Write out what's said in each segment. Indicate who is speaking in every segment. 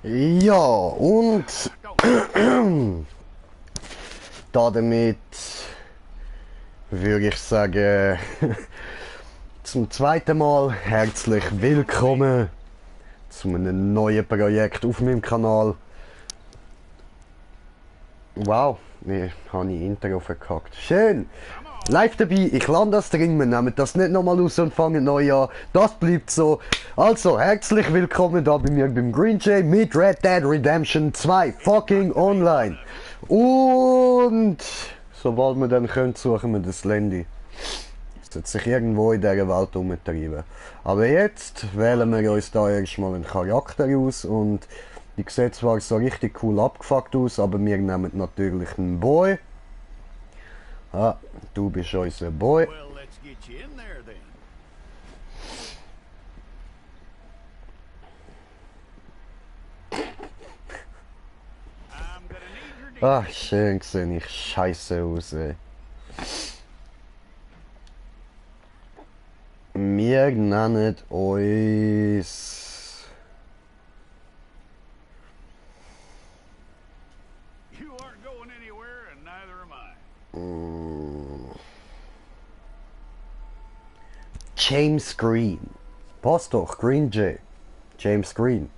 Speaker 1: Ja, und damit würde ich sagen, zum zweiten Mal herzlich willkommen zu einem neuen Projekt auf meinem Kanal. Wow, mir habe ich Intro verkackt. Schön! Live dabei, ich lande das drin, wir nehmen das nicht nochmal aus und fangen neu an. Das bleibt so. Also, herzlich willkommen da bei mir beim Green Jay mit Red Dead Redemption 2 fucking online. Und sobald wir dann können, suchen wir das Landy. Es hat sich irgendwo in dieser Welt umgetrieben. Aber jetzt wählen wir uns da erstmal einen Charakter aus und die sieht zwar so richtig cool abgefuckt aus, aber wir nehmen natürlich einen Boy. Ah, du bist unser Boy.
Speaker 2: Well, let's get you in there then. I'm gonna need your
Speaker 1: Ah,
Speaker 2: details.
Speaker 1: schön gesehen, ich scheiße aus. Ey. Wir nennen uns
Speaker 2: You aren't going anywhere, and neither am I.
Speaker 1: James Green. Passt doch, Green Jay. James Green.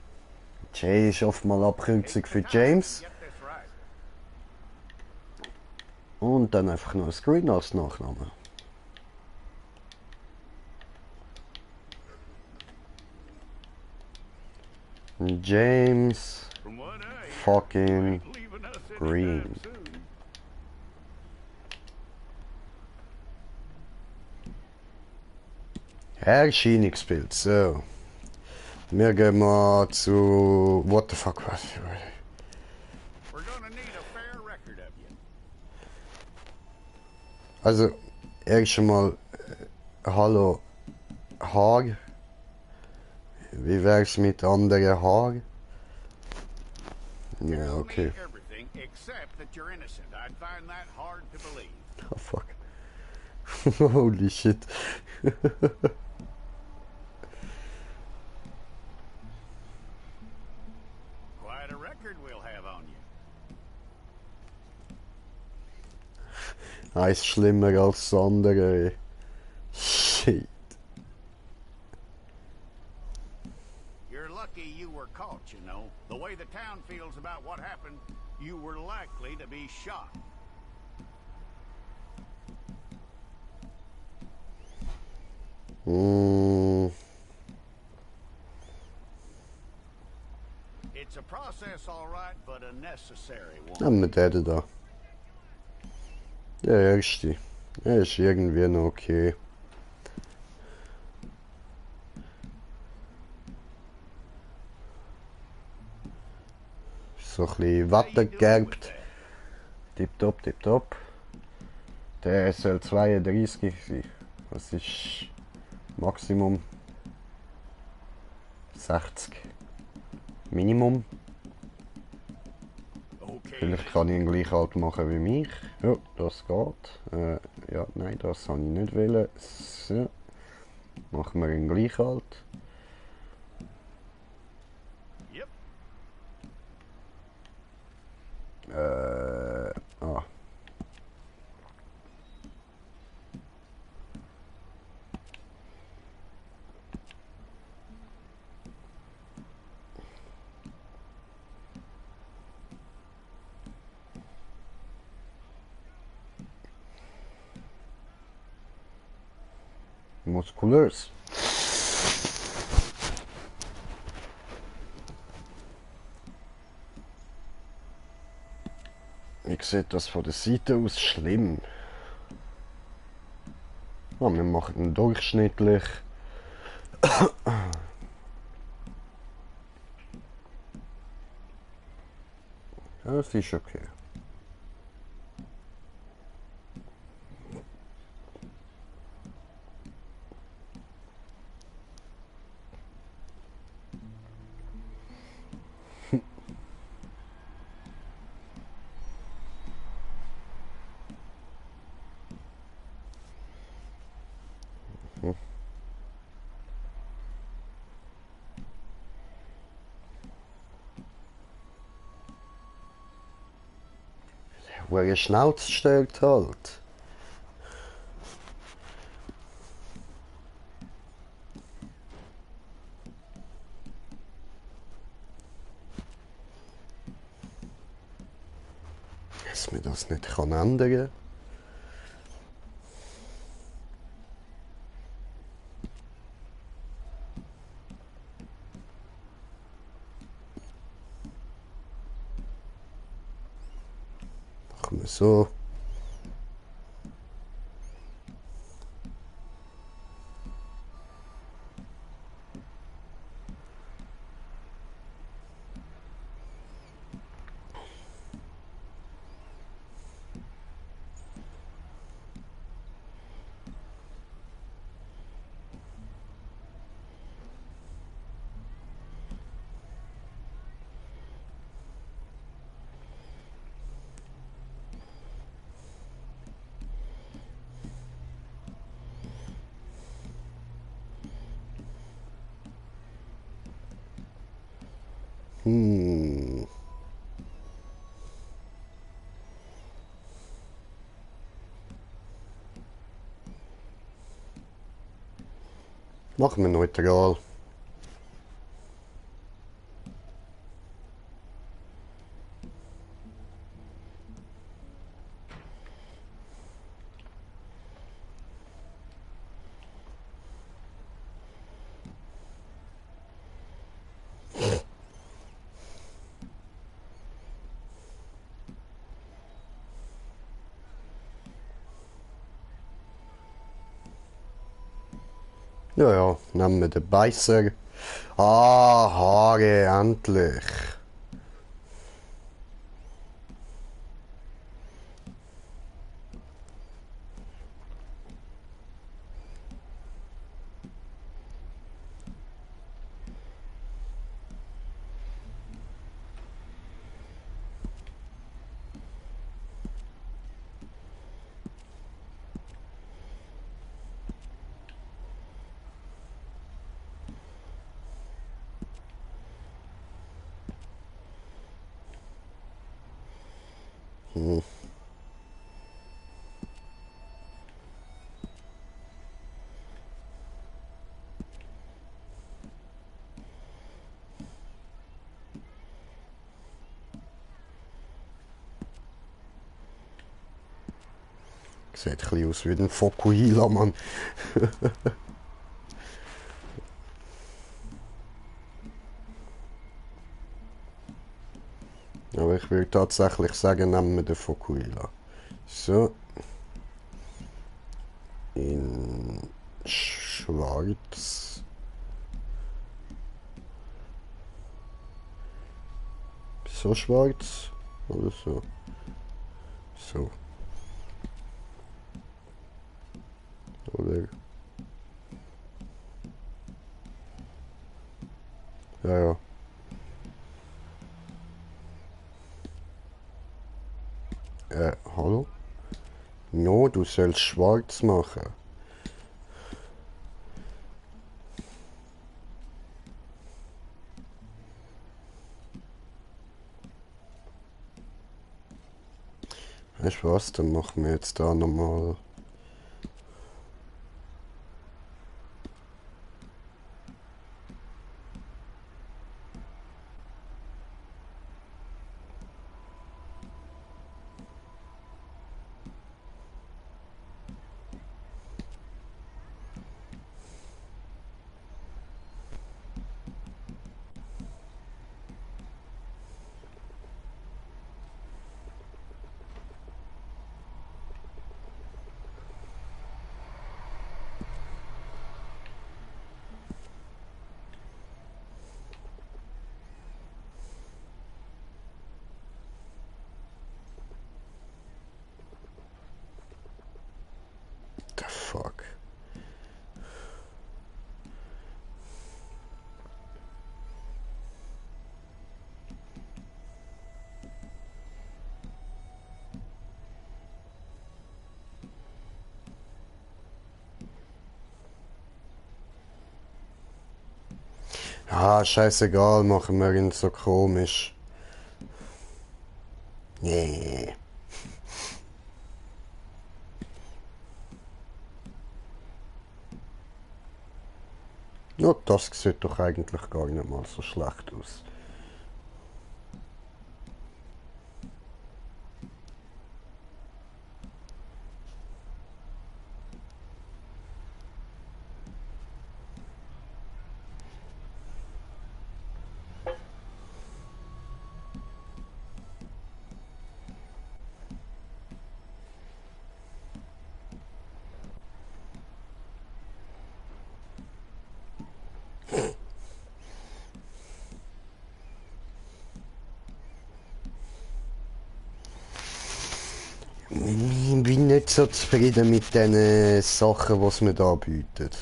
Speaker 1: Jay ist oft mal Abkürzung für James.
Speaker 2: Get this right.
Speaker 1: Und dann einfach nur das Green als Nachname. James
Speaker 2: From what I hear,
Speaker 1: fucking
Speaker 2: you ain't leaving us anytime
Speaker 1: Green.
Speaker 2: soon.
Speaker 1: Erscheinungsbild, so. Wir gehen mal zu... What the fuck, was?
Speaker 2: We're gonna need a fair record of you.
Speaker 1: Also, erst einmal... Hallo... Haar. Wie wär's mit anderen Haar? Ja,
Speaker 2: Tell
Speaker 1: okay.
Speaker 2: me everything except that you're innocent. I'd find that hard to believe.
Speaker 1: Oh fuck. Holy shit.
Speaker 2: Quite a record we'll have on you.
Speaker 1: Eins schlimmer als das andere. Ey. Shit.
Speaker 2: You're lucky you were caught, you know. The way the town feels about what happened, you were likely to be shot.
Speaker 1: Mm,
Speaker 2: It's a process, all right, but a necessary one.
Speaker 1: nehmen wir den da. Der erste. Der ist irgendwie noch okay. So ein bisschen
Speaker 2: How you doing with
Speaker 1: wettergerbt.
Speaker 2: that?
Speaker 1: Tipptopp, tipptopp. Der soll 32 sein. Das ist Maximum 60. Minimum.
Speaker 2: Okay.
Speaker 1: Vielleicht kann ich ihn gleich alt machen wie mich. Ja, das geht. Ja, nein, das habe ich nicht wollen. So. Machen wir ihn gleich alt.
Speaker 2: Yep.
Speaker 1: Ah. Muskulös. Wie sieht das von der Seite aus? Schlimm. Ah, wir machen ihn durchschnittlich. Ja, das ist okay. wo ihr Schnauze stellt halt. Dass man das nicht kann ändern. Machen wir so. Machen wir neutral. Ja, ja, nehmen wir den Beißer. Ah, Haare, endlich. Sieht ein bisschen aus wie ein Fokuhila, Mann. Aber ich würde tatsächlich sagen, nehmen wir den Fokuhila. So. In schwarz. So schwarz? Oder so? So. Oder? Ja, ja. Hallo? No, du sollst schwarz machen. Weißt du was, dann machen wir jetzt da nochmal. The fuck? Ah, scheißegal, machen wir ihn so komisch. Nee. Ja, das sieht doch eigentlich gar nicht mal so schlecht aus. Ich bin nicht so zufrieden mit den Sachen, was mir da bietet.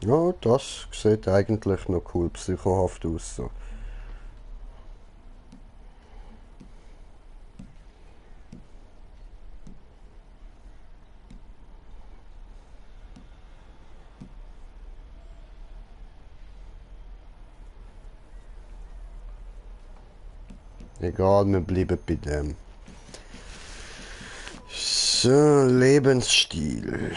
Speaker 1: Ja, das sieht eigentlich noch cool psychohaft aus. So. Egal, wir bleiben bei dem. So, Lebensstil.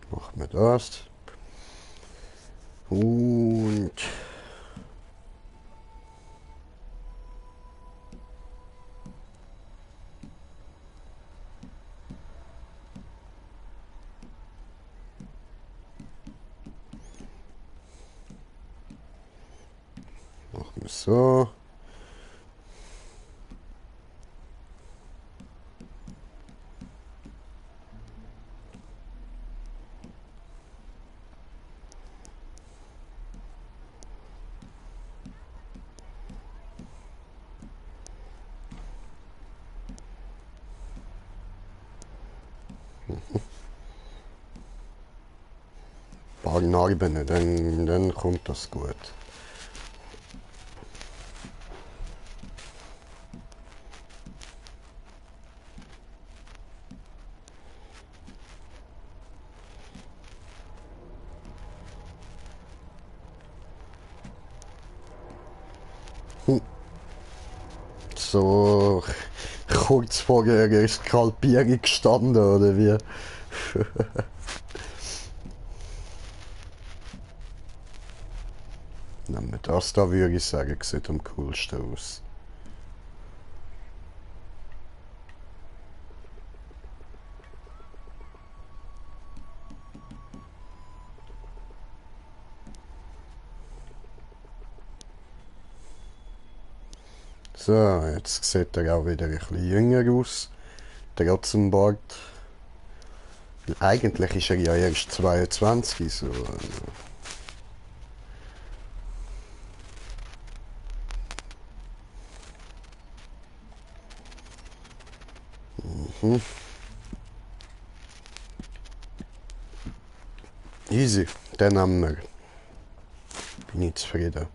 Speaker 1: Machen wir das. Und machen wir so. Paar Narben, dann kommt das gut. So kurz vorher ist Skalpierung gestanden, oder wie? Nehmen wir das da, würde ich sagen, sieht am coolsten aus. So, jetzt sieht er auch wieder ein bisschen jünger aus. Trotz dem Bart. Eigentlich ist er ja erst 22, so. Easy, den haben wir. Bin ich zufrieden.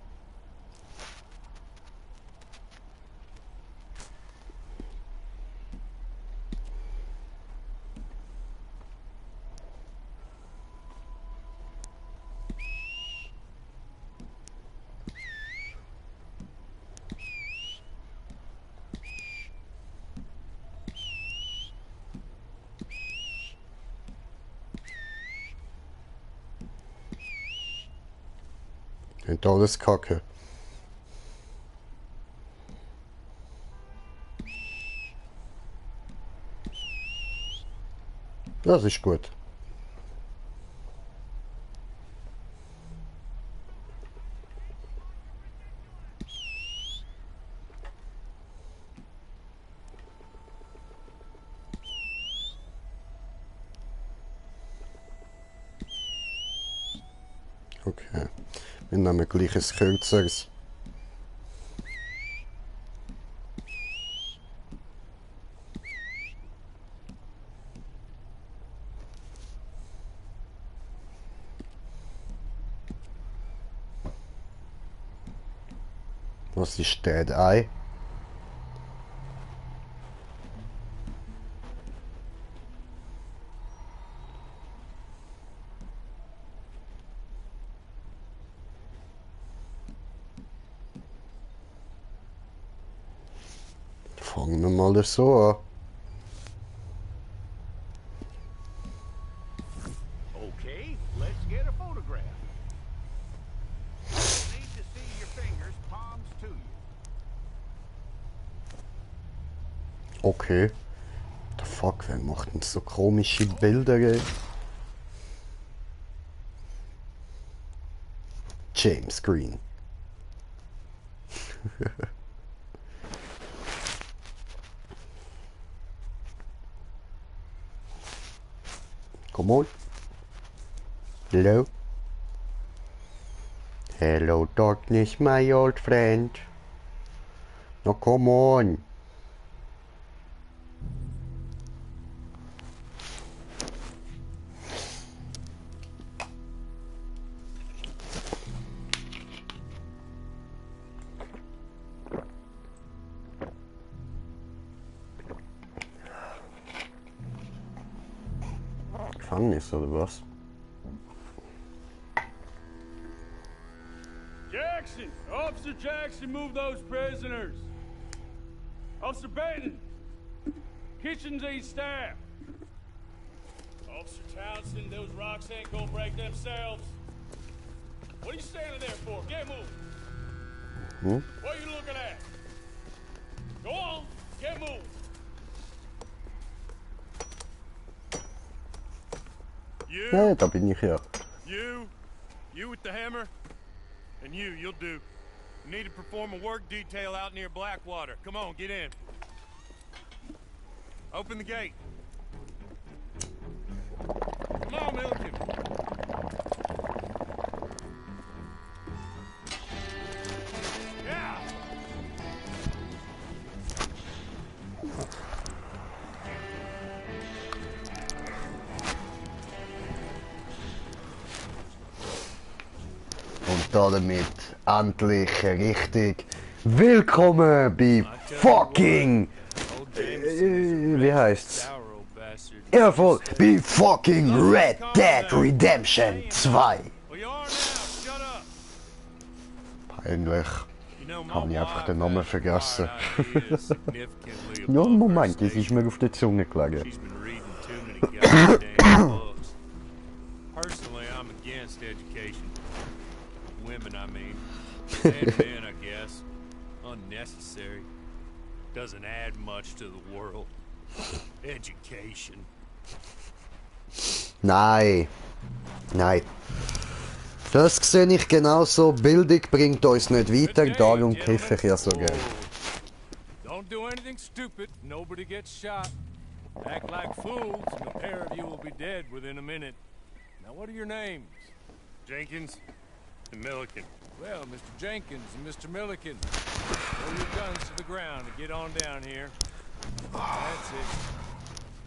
Speaker 1: Und alles Kacke. Das ist gut. Okay. Wir nehmen gleich ein kürzeres. Was ist Dead Eye? Fangen wir mal so an.
Speaker 2: Okay, let's get a photograph. Need to see your fingers, palms to you.
Speaker 1: Okay. The fuck, wer macht denn so komische Bilder? Ey? James Green. Come on. Hello. Hello, darkness, my old friend. Now come on. Gefängnis oder was?
Speaker 3: Jackson! Officer Jackson, move those prisoners! Officer Baden! Kitchens ain't staff! Officer Townsend, those rocks ain't gonna break themselves. What are you standing there for? Get moving! What are you looking at? Go on! Get moving!
Speaker 1: Ja, da bin ich ja.
Speaker 4: You with the hammer, and you'll do. You need to perform a work detail out near Blackwater. Come on, get in. Open the gate. Come on, Milliken. Yeah.
Speaker 1: Und damit endlich richtig willkommen bei fucking wie heißt's? Ja voll, bei fucking Red Dead Redemption 2.
Speaker 4: Well, you are now. Shut up.
Speaker 1: Peinlich.
Speaker 4: You know, my
Speaker 1: Hab ich einfach den
Speaker 4: wife
Speaker 1: Namen
Speaker 4: has
Speaker 1: vergessen.
Speaker 4: acquired ideas significantly
Speaker 1: Ja,
Speaker 4: above
Speaker 1: einen
Speaker 4: her
Speaker 1: Moment, es ist
Speaker 4: station.
Speaker 1: mir auf der Zunge gelegen.
Speaker 4: She's been reading too many goddamn books. Personally, I'm against education. Women, I mean. And men, I guess. Unnecessary. Doesn't add much to the world. Education.
Speaker 1: Nein. Nein. Das sehe ich genauso. Bildung bringt uns nicht weiter,
Speaker 3: Good day,
Speaker 1: darum
Speaker 3: gentlemen.
Speaker 1: kiffe ich ja so gern.
Speaker 3: Don't do anything stupid. Nobody gets shot. Act like fools, and the pair of you will be dead within a minute. Now, what are your names?
Speaker 4: Jenkins and Milliken.
Speaker 3: Well, Mr. Jenkins and Mr. Milliken, throw your guns to the ground and get on down here. That's it.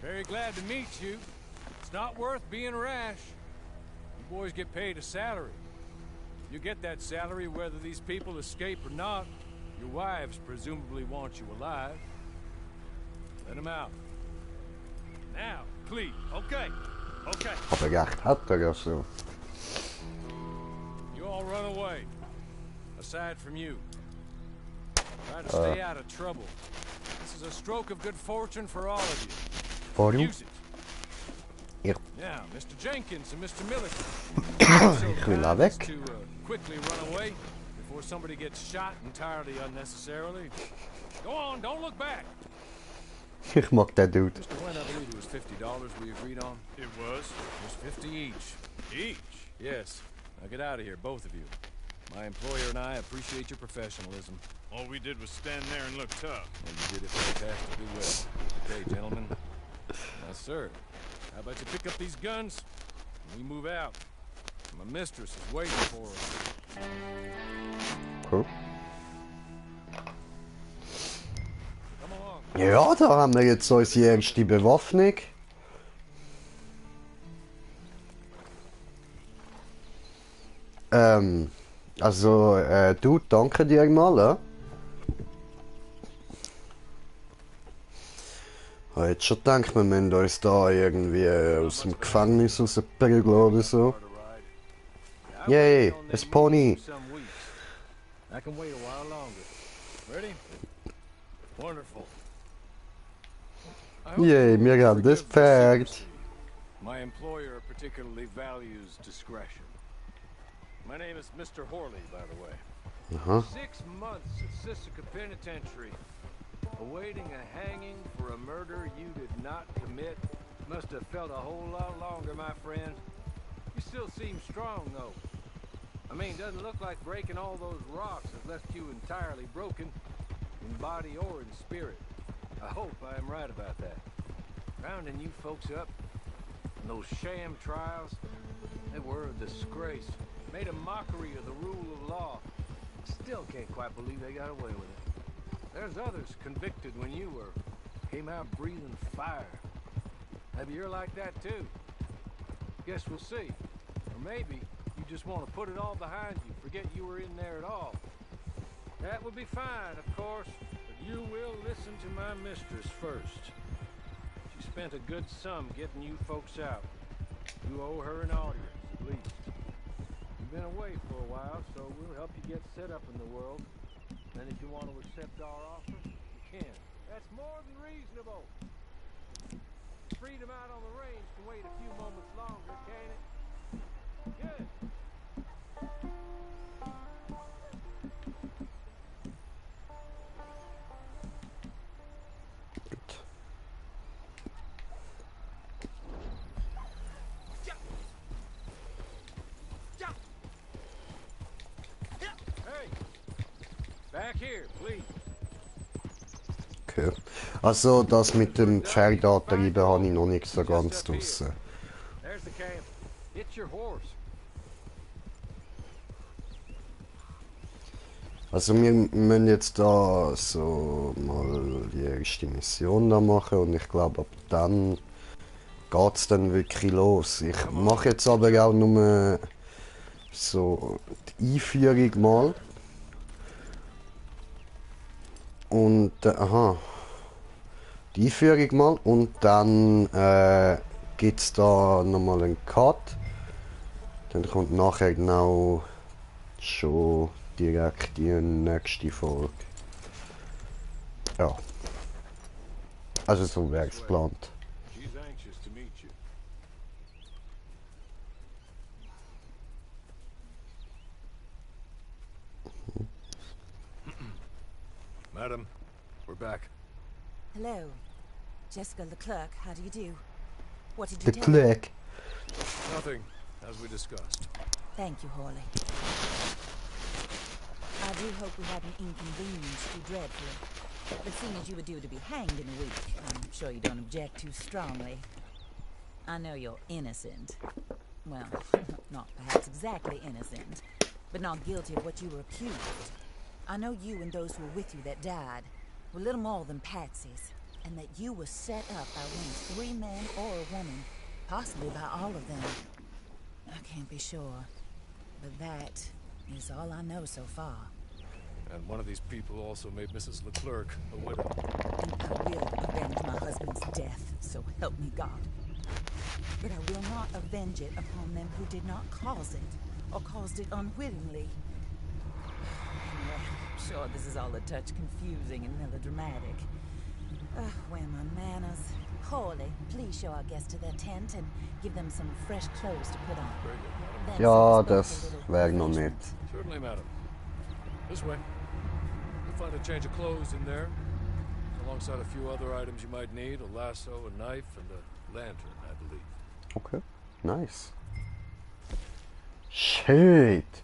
Speaker 3: Very glad to meet you. It's not worth being rash. You boys get paid a salary. You get that salary whether these people escape or not. Your wives presumably want you alive. Let them out. Now, please.
Speaker 4: Okay. Okay.
Speaker 1: Aber recht hat er ja so.
Speaker 3: You all run away. Aside from you. Try to stay out of trouble. This is a stroke of good fortune for all of you.
Speaker 1: Warum?
Speaker 3: Use it.
Speaker 1: Ich,
Speaker 3: Now, Mr. Jenkins and Mr. Milliken.
Speaker 1: ich will auch weg.
Speaker 3: To quickly run away before somebody gets shot entirely unnecessarily. Go on, don't look back.
Speaker 1: Ich mag den Dude.
Speaker 3: Mr. Wynn, I believe it was $50 we agreed on.
Speaker 4: It was.
Speaker 3: Just 50 each.
Speaker 4: Each.
Speaker 3: Yes. Now get out of here, both of you. My employer and I appreciate your professionalism.
Speaker 4: All we did was stand there and look tough.
Speaker 3: And you did it fantastically well. Okay, gentlemen. Now, sir, how about you pick up these guns and we move out? My mistress is waiting for us.
Speaker 1: Cool.
Speaker 3: Come along.
Speaker 1: Ja, da haben wir jetzt unsere erste Bewaffnung. Also, du, danke dir mal. Ich habe jetzt schon gedacht, wir müssen uns da irgendwie aus dem Gefängnis rausprügeln oder so. Yay, it's Pony.
Speaker 3: I can wait a while longer. Ready? Wonderful. I hope
Speaker 1: Yay,
Speaker 3: you will
Speaker 1: wir haben das
Speaker 3: forgive the
Speaker 1: Pferd.
Speaker 3: secrecy. My employer particularly values discretion. My name is Mr. Horley, by the way.
Speaker 1: Aha.
Speaker 3: 6 months at Sisika Penitentiary, awaiting a hanging for a murder you did not commit. Must have felt a whole lot longer, my friend. You still seem strong, though. I mean, doesn't look like breaking all those rocks has left you entirely broken, in body or in spirit. I hope I am right about that. Rounding you folks up, and those sham trials, they were a disgrace. Made a mockery of the rule of law. Still can't quite believe they got away with it. There's others convicted when you were. Came out breathing fire. Maybe you're like that too. Guess we'll see. Or maybe you just want to put it all behind you, forget you were in there at all. That would be fine, of course, but you will listen to my mistress first. She spent a good sum getting you folks out. You owe her an audience, at least. You've been away for a while, so we'll help you get set up in the world. And if you want to accept our offer, you can. That's more than reasonable. Freedom out on the range can wait a few moments longer, can't it? Good. Hey, back here, please.
Speaker 1: Okay. Also, das mit dem Pferd antreiben habe ich noch nicht so ganz draussen.
Speaker 3: There's the camp. It's your horse.
Speaker 1: Also wir müssen jetzt da so mal die erste Mission da machen und ich glaube ab dann geht's dann wirklich los. Ich mache jetzt aber auch nur so die Einführung mal. Und aha. Die Einführung mal und dann gibt's da nochmal einen Cut. Dann kommt nachher genau schon direkt die nächste Folge. Ja. Also so wäre es geplant.
Speaker 3: She's anxious to meet you. Madam, we're back.
Speaker 5: Hello. Jessica Leclerc, how do you do? What did you
Speaker 1: The
Speaker 5: tell me?
Speaker 1: click.
Speaker 3: Nothing, as we discussed.
Speaker 5: Thank you, Horley. I do hope we haven't inconvenienced you dreadfully. But seeing as you were due to be hanged in a week, I'm sure you don't object too strongly. I know you're innocent. Well, not perhaps exactly innocent, but not guilty of what you were accused. I know you and those who were with you that died were little more than patsies, and that you were set up by one of 3 men or a woman, possibly by all of them. I can't be sure, but that is all I know so far.
Speaker 3: And one of these people also made Mrs. Leclerc a widow.
Speaker 5: And I will avenge my husband's death, so help me God. But I will not avenge it upon them who did not cause it, or caused it unwittingly. Anyway, I'm sure this is all a touch confusing and melodramatic. Where are my manners? Horley, please show our guests to their tent and give them some fresh clothes to put on.
Speaker 3: Very good, madam.
Speaker 5: Then
Speaker 1: Ja,
Speaker 5: serve us both
Speaker 1: das
Speaker 5: a little
Speaker 1: wäre noch
Speaker 5: refreshment.
Speaker 1: nicht.
Speaker 3: Certainly, madam. This way. You'll find a change of clothes in there, alongside a few other items you might need, a lasso, a knife, and a lantern, I believe.
Speaker 1: Okay, nice. Shit!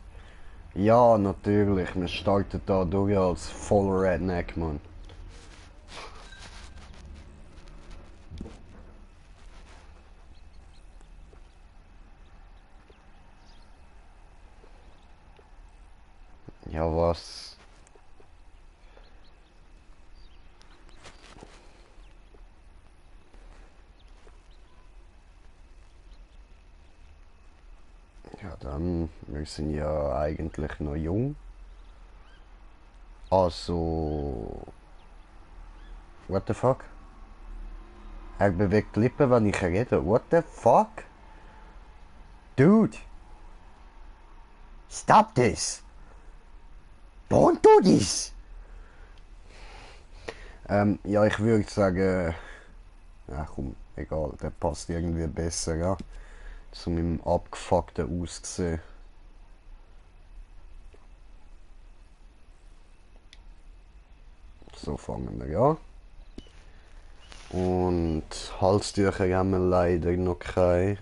Speaker 1: Ja, natürlich. Wir starten da durch als voller Redneck, Mann. was? Ja, dann, wir sind ja eigentlich noch jung. Also... What the fuck? Er bewegt die Lippen, wenn ich rede. What the fuck? Dude! Stop this! Don't do this! Ja, ich würde sagen... Ja, komm, egal, der passt irgendwie besser, ja. Zu meinem abgefuckten Aussehen. So fangen wir an. Und Halstücher haben wir leider noch keine.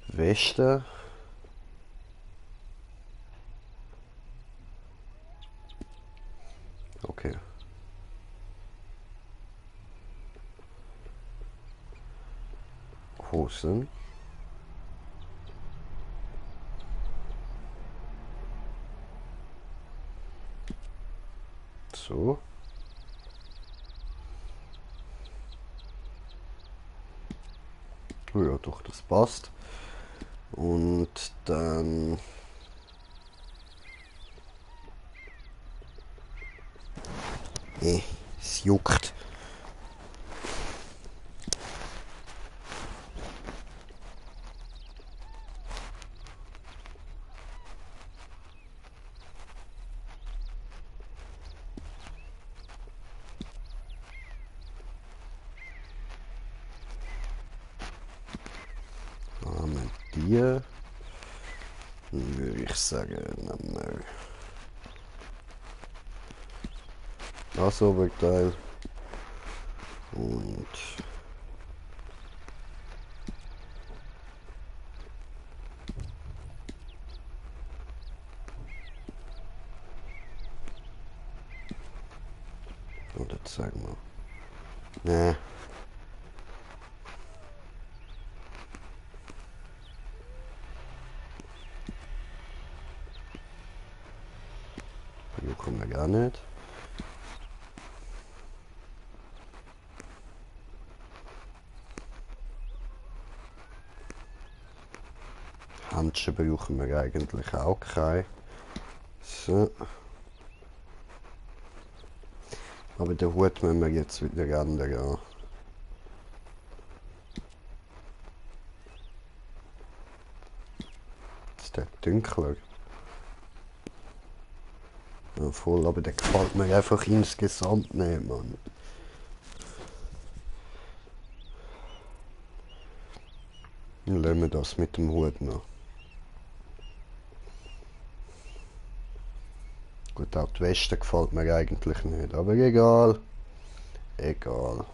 Speaker 1: Weste. Okay. Hosen. So. Ja, doch, das passt. Und dann... es juckt. Haben wir die? Dann würde ich sagen, nehmen wir das Oberteil und oder sagen wir. Nee. Hier kommen wir gar nicht. Handschuhe brauchen wir eigentlich auch keine. So. Aber den Hut müssen wir jetzt wieder ändern. Ist der dunkler? Ja, voll, aber der gefällt mir einfach insgesamt nicht, Mann. Dann lassen wir das mit dem Hut noch. Gut, auch die Weste gefällt mir eigentlich nicht, aber egal. Egal.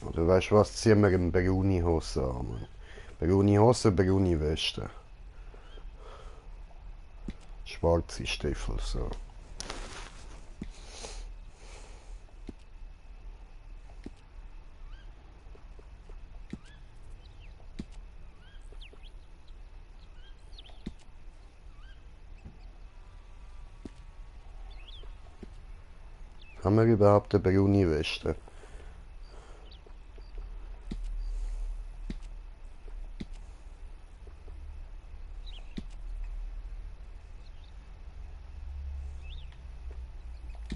Speaker 1: Oder weißt du was, ziehen wir eine Bruni-Hose an, Mann. Bruni-Hose, Bruni-Weste. Schwarze Stiefel, so. Haben wir überhaupt eine Bruni-Weste?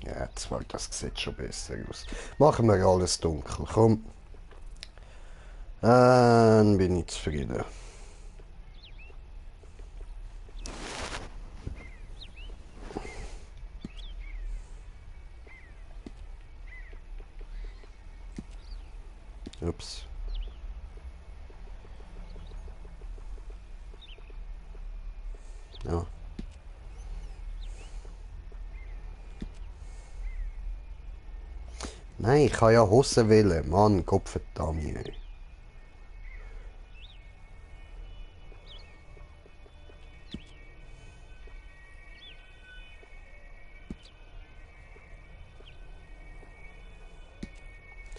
Speaker 1: Ja, zwar, das sieht schon besser aus. Machen wir alles dunkel, komm. Dann bin ich zufrieden. Ups. Ja. Nein, ich kann ja Hosen wählen. Mann, Gottverdammt. Ey.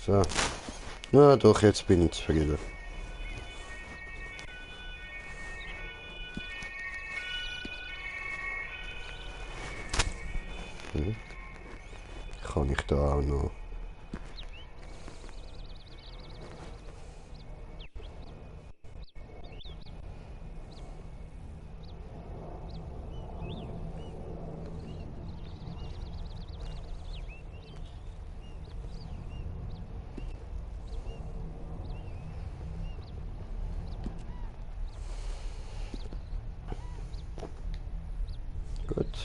Speaker 1: So. Na doch, jetzt bin ich zufrieden. Kann ich da auch noch... Gut.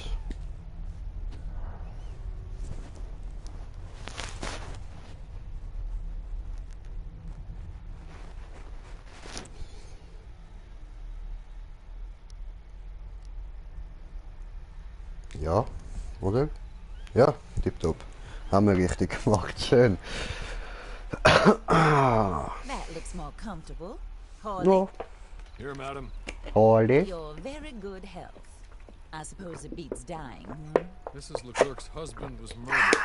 Speaker 1: Ja, oder? Ja, tipptopp. Haben wir richtig gemacht, schön.
Speaker 5: That looks more comfortable. Harley,
Speaker 1: Ja,
Speaker 3: Here, madam.
Speaker 1: Harley.
Speaker 5: you're very good health. I suppose it beats dying, hmm?
Speaker 3: Mrs. Leclerc's husband was murdered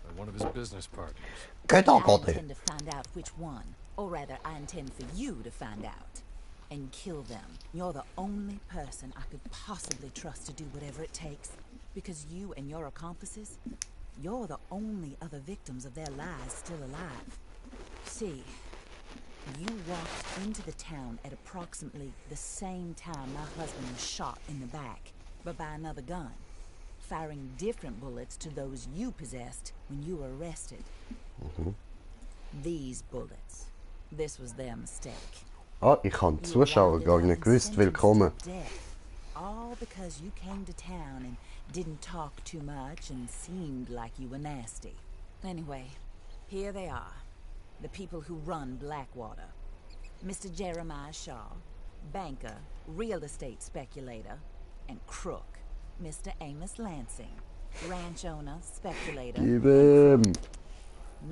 Speaker 3: by one of his business partners.
Speaker 1: Geht
Speaker 5: I
Speaker 1: auch
Speaker 5: intend to find out which one. Or rather, I intend for you to find out. And kill them. You're the only person I could possibly trust to do whatever it takes. Because you and your accomplices, you're the only other victims of their lives still alive. See, you walked into the town at approximately the same time my husband was shot in the back, but by another gun, firing different bullets to those you possessed when you were arrested. These bullets, this was their mistake.
Speaker 1: Ah, ich habe die Zuschauer gar nicht gewusst. Willkommen.
Speaker 5: All because you came to town and didn't talk too much and seemed like you were nasty. Anyway, here they are. The people who run Blackwater. Mr. Jeremiah Shaw, banker, real estate speculator, and crook. Mr. Amos Lansing, ranch owner, speculator,
Speaker 1: Gib ihm.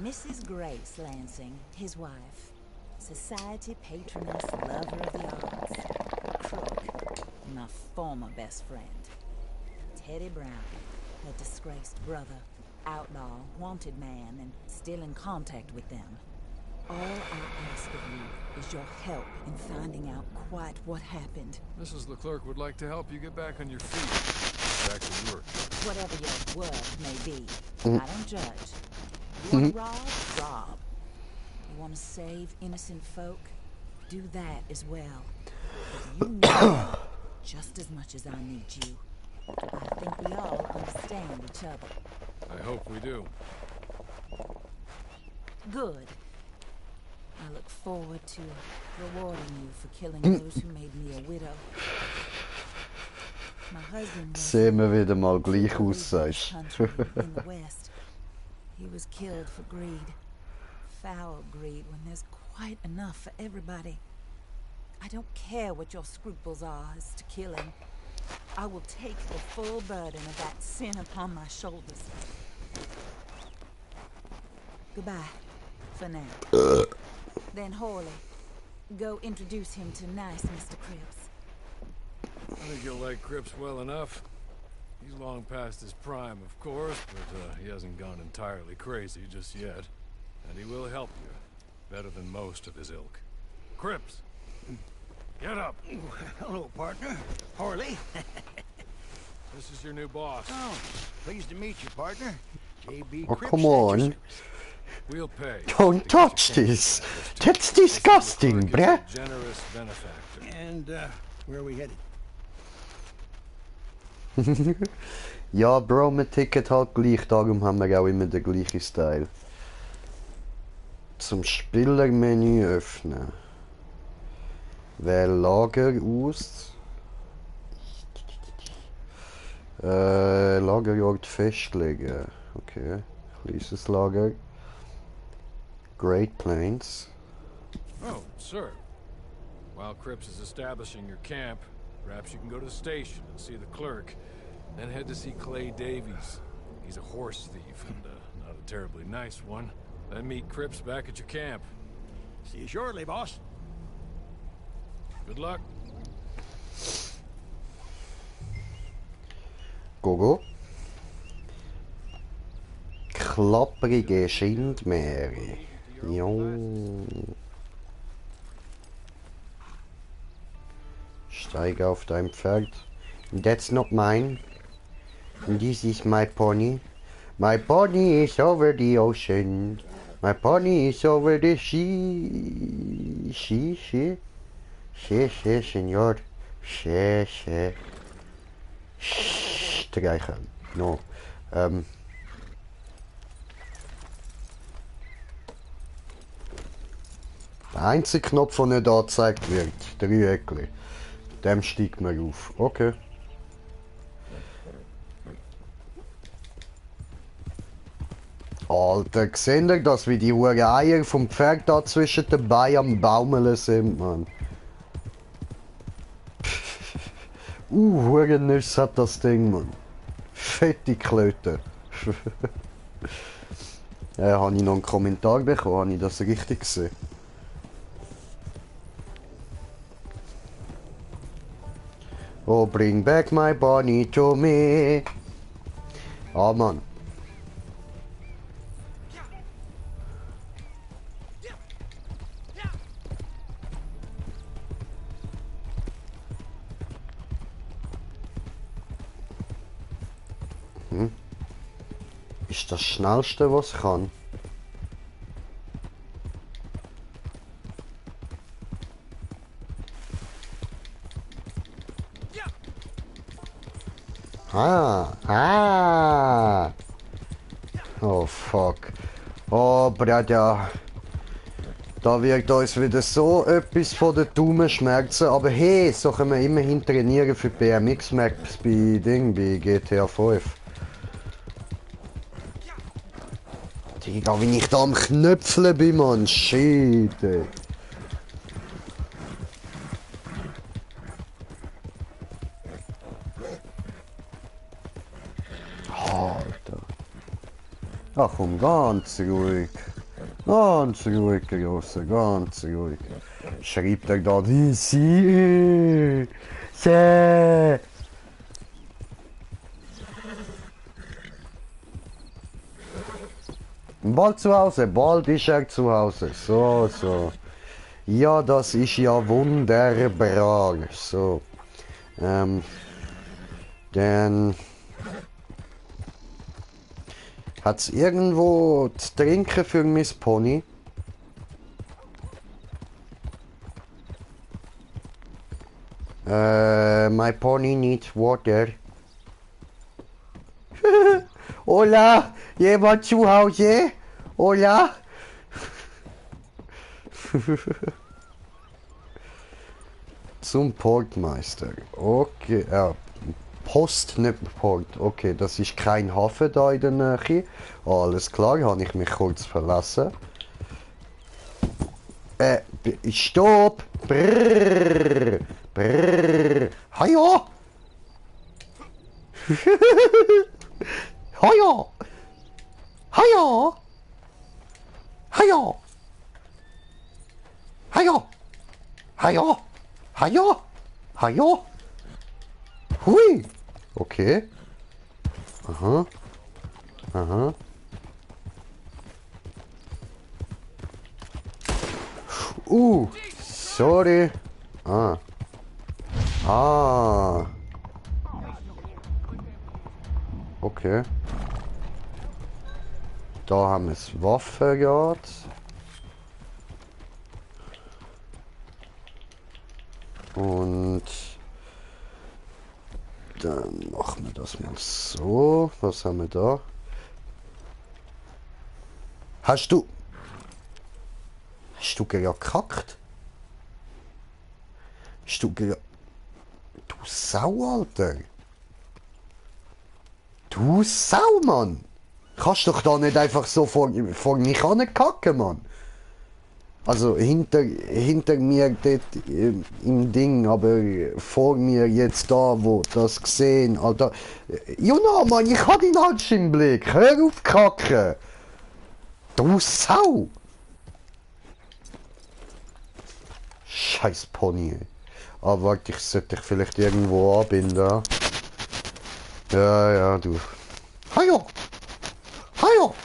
Speaker 5: Mrs. Grace Lansing, his wife. Society patroness, lover of the arts. Crook, my former best friend. Teddy Brown, her disgraced brother. Outlaw, wanted man, and still in contact with them. All I ask of you is your help in finding out quite what happened.
Speaker 3: Mrs. Leclerc would like to help you get back on your feet. Back to work.
Speaker 5: Whatever your word may be, I don't judge. You want to rob? Rob. You want to save innocent folk? Do that as well. But you need me just as much as I need you. I think we all understand each other.
Speaker 3: I hope we do.
Speaker 5: Good. I look forward to rewarding you for killing those who made me a widow. My husband was
Speaker 1: Sehen wir wieder mal
Speaker 5: from
Speaker 1: gleich
Speaker 5: the
Speaker 1: aus,
Speaker 5: British
Speaker 1: sagst
Speaker 5: country in the West. He was killed for greed. Foul greed when there's quite enough for everybody. I don't care what your scruples are as to killing. I will take the full burden of that sin upon my shoulders. Goodbye, for now. Then Horley, go introduce him to nice Mr. Cripps.
Speaker 3: I think you'll like Cripps well enough. He's long past his prime, of course, but he hasn't gone entirely crazy just yet. And he will help you, better than most of his ilk. Cripps, get up.
Speaker 2: Hello, partner. Harley.
Speaker 3: This is your new boss.
Speaker 2: Oh, pleased to meet you, partner. J.B.
Speaker 1: Oh,
Speaker 2: Cripps
Speaker 1: come
Speaker 2: at your
Speaker 1: on.
Speaker 2: service.
Speaker 3: We'll pay.
Speaker 1: Don't touch this. That's disgusting,
Speaker 3: Leclerc is
Speaker 1: bruh.
Speaker 3: a generous benefactor.
Speaker 2: And, where are we headed?
Speaker 1: Ja, Bro, mit Ticket halt gleich, darum haben wir auch immer den gleichen Style. Zum Spielermenü öffnen. Wähl Lager aus. Lagerort festlegen. Okay, kleines Lager. Great Plains.
Speaker 3: Oh, sir. While Cripps is establishing your camp, perhaps you can go to the station and see the clerk, then head to see Clay Davies. He's a horse thief and not a terribly nice one. Then meet Cripps back at your camp.
Speaker 2: See you shortly, boss.
Speaker 3: Good luck.
Speaker 1: Gogo. Klapprige Schindmeere. Jo. Steige auf dein Pferd. That's not mine. This is my pony. My pony is over the ocean. My pony is over the sea. She, senor. She. Streichen. No. Der einzige Knopf, der nicht angezeigt wird, Dreieckli. Dem steigt man auf. Okay. Alter, seht ihr das, wie die hohen Eier vom Pferd da zwischen den Beinen am Baumeln sind, Mann? Hurennüsse hat das Ding, Mann. Fette Klöte. Habe ich noch einen Kommentar bekommen? Habe ich das richtig gesehen? Oh, bring back my bunny to me. Ah, Mann. Ist das Schnellste, was ich kann. Oh fuck. Oh Bruder. Da wird uns wieder so etwas von den Daumen schmerzen. Aber hey, so können wir immerhin trainieren für BMX Maps bei GTA 5. Digga, wie ich da am Knöpfeln bin, Mann. Shit, ey. Alter. Ach komm, ganz ruhig. Ganz ruhig, Grosse, ganz ruhig. Schreibt er da die Sie. Bald zu Hause, bald ist er zu Hause. So. Ja, das ist ja wunderbar. So. Dann hat's irgendwo zu trinken für Miss Pony? My pony needs water. Hola, jemand zu Hause? Hola? Zum Portmeister. Okay, Post, nicht Port. Okay, das ist kein Hafen da in der Nähe. Alles klar, habe ich mich kurz verlassen. Stopp! Brrrr, brrrr. Haja! Haja! Haja! Haja! Haja! Haja! Haja! Haja! Hui! Okay. Aha. Aha. Sorry. Ah. Okay. Da haben wir das Waffenrad. Und dann machen wir das mal so. Was haben wir da? Hast du gekackt? Du Sau, Alter. Du Sau, Mann. Kannst doch da nicht einfach so vor mich kacken, Mann. Also hinter mir dort im Ding, aber vor mir jetzt da, wo das gesehen, Alter. Juna, Mann, ich hab ihn halt im Blick. Hör auf kacken. Du Sau. Scheiß Pony, ey. Ah, warte, ich sollte dich vielleicht irgendwo anbinden. Ja, du. Hajo! Hajo!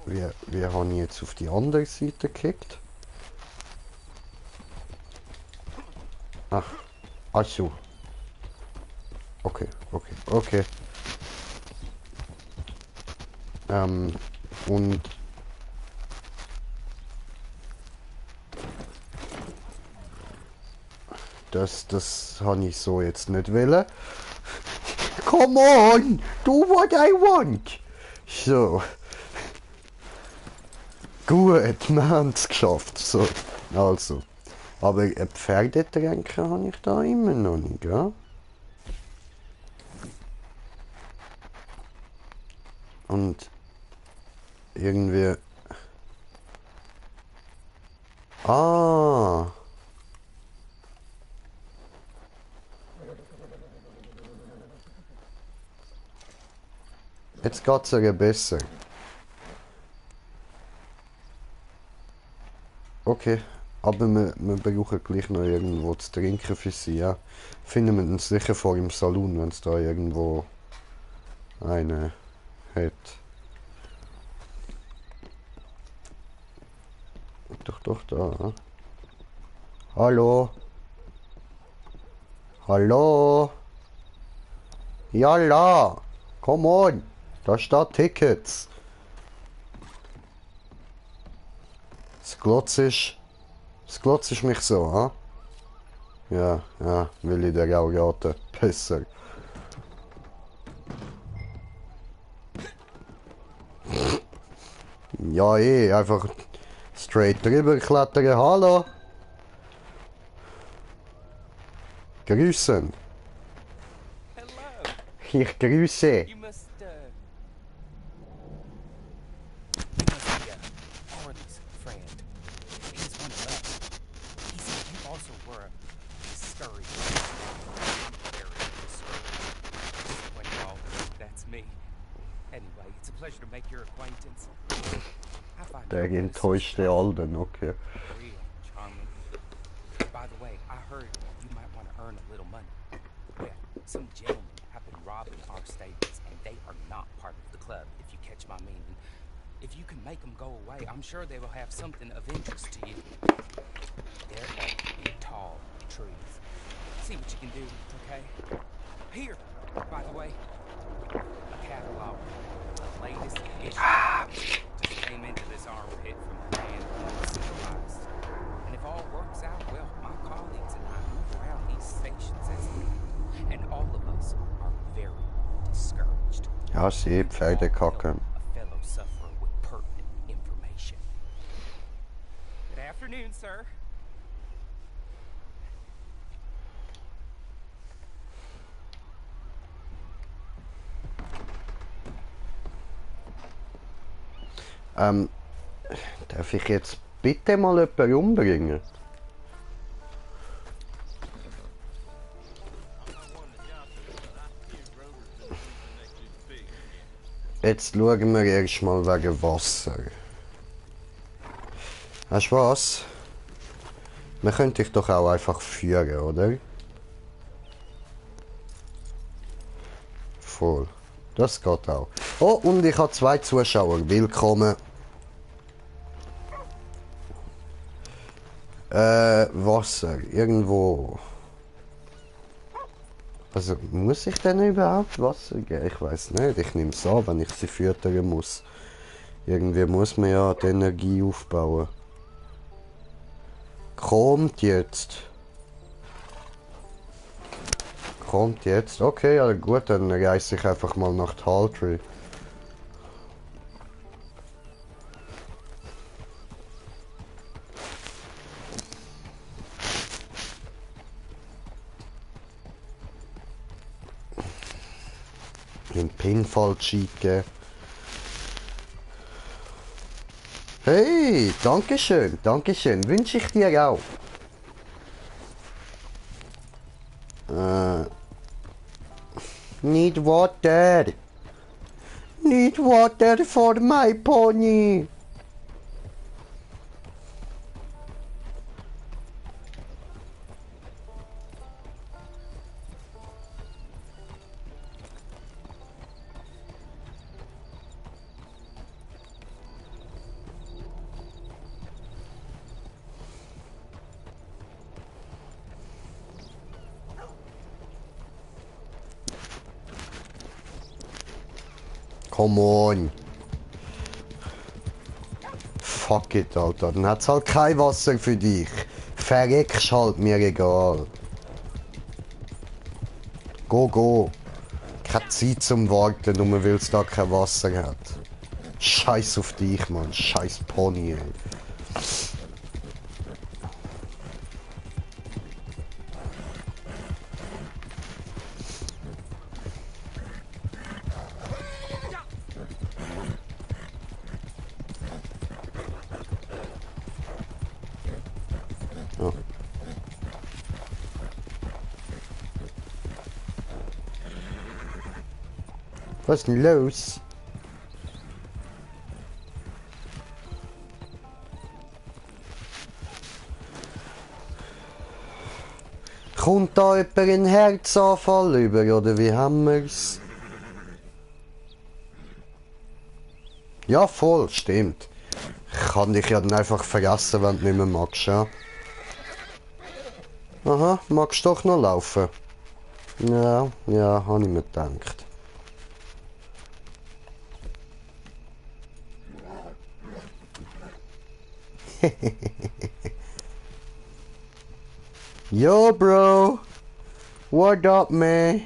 Speaker 1: Wie habe ich jetzt auf die andere Seite geklickt? Ach so. Okay, okay, okay. Und das habe ich so jetzt nicht wollen. Come on! Do what I want! So. Gut, wir haben es geschafft. So, also. Aber ein Pferdetränke habe ich da immer noch nicht, ja? Und irgendwie... Ah! Jetzt geht es ja besser. Okay, aber wir brauchen gleich noch irgendwo zu trinken für sie, ja. Finden wir uns sicher vor im Saloon, wenn es da irgendwo eine hat. Doch da. Hallo? Hallo? Jalla! Come on! Da steht Tickets! Das glotzt mich so, ha? Ja, will ich dir auch raten. Besser. Ja, einfach straight drüber klettern. Hallo? Grüßen.
Speaker 6: Hello.
Speaker 1: Ich grüße.
Speaker 6: You must be Arlen's friend. He's one of us. He said you also were a discouraged. Very discouraged. When y'all, that's me. Anyway, it's a pleasure to make your acquaintance. I find
Speaker 1: Der
Speaker 6: your
Speaker 1: enttäuschte Alden, okay.
Speaker 6: real charming. By the way, I heard you might want to earn a little money. Well, some gentlemen have been robbing our stables, and they are not part of the club, if you catch my meaning. If you can make them go away, I'm sure they will have something of interest to you. There are big, tall trees. See what you can do, okay? Here, by the way, a catalog. The latest issue. Just came into this armpit from a man uncivilized. And if all works out well, my colleagues and I move around these stations as needed. And all of us are very discouraged.
Speaker 1: Ja, sie Pferdekacke.
Speaker 6: A fellow sufferer with pertinent information. Good afternoon, sir.
Speaker 1: Darf ich jetzt bitte mal jemanden umbringen? Jetzt schauen wir erst mal wegen Wasser. Weißt du was? Man könnte dich doch auch einfach führen, oder? Voll. Das geht auch. Oh, und ich habe 2 Zuschauer. Willkommen. Wasser. Irgendwo. Also, muss ich denn überhaupt Wasser geben? Ich weiß nicht. Ich nehme es an, wenn ich sie füttern muss. Irgendwie muss man ja die Energie aufbauen. Kommt jetzt. Kommt jetzt. Okay, ja gut, dann reise ich einfach mal nach Taltree. Den Pinfall-Cheat geben. Hey, dankeschön, dankeschön. Wünsche ich dir auch. Need water. Need water for my pony. Come on. Fuck it, Alter. Dann hat's halt kein Wasser für dich. Verreckst halt, mir egal. Go, go. Keine Zeit zum Warten, nur weil es da kein Wasser hat. Scheiß auf dich, Mann. Scheiß Pony, ey. Oh. Was ist denn los? Kommt da jemand einen Herzanfall über, oder wie haben wir's? Ja, voll, stimmt. Ich kann dich ja dann einfach vergessen, wenn du nicht mehr magst, ja? Aha, magst du doch noch laufen? Ja, ja, habe ich mir gedacht. Yo, bro. What up, man?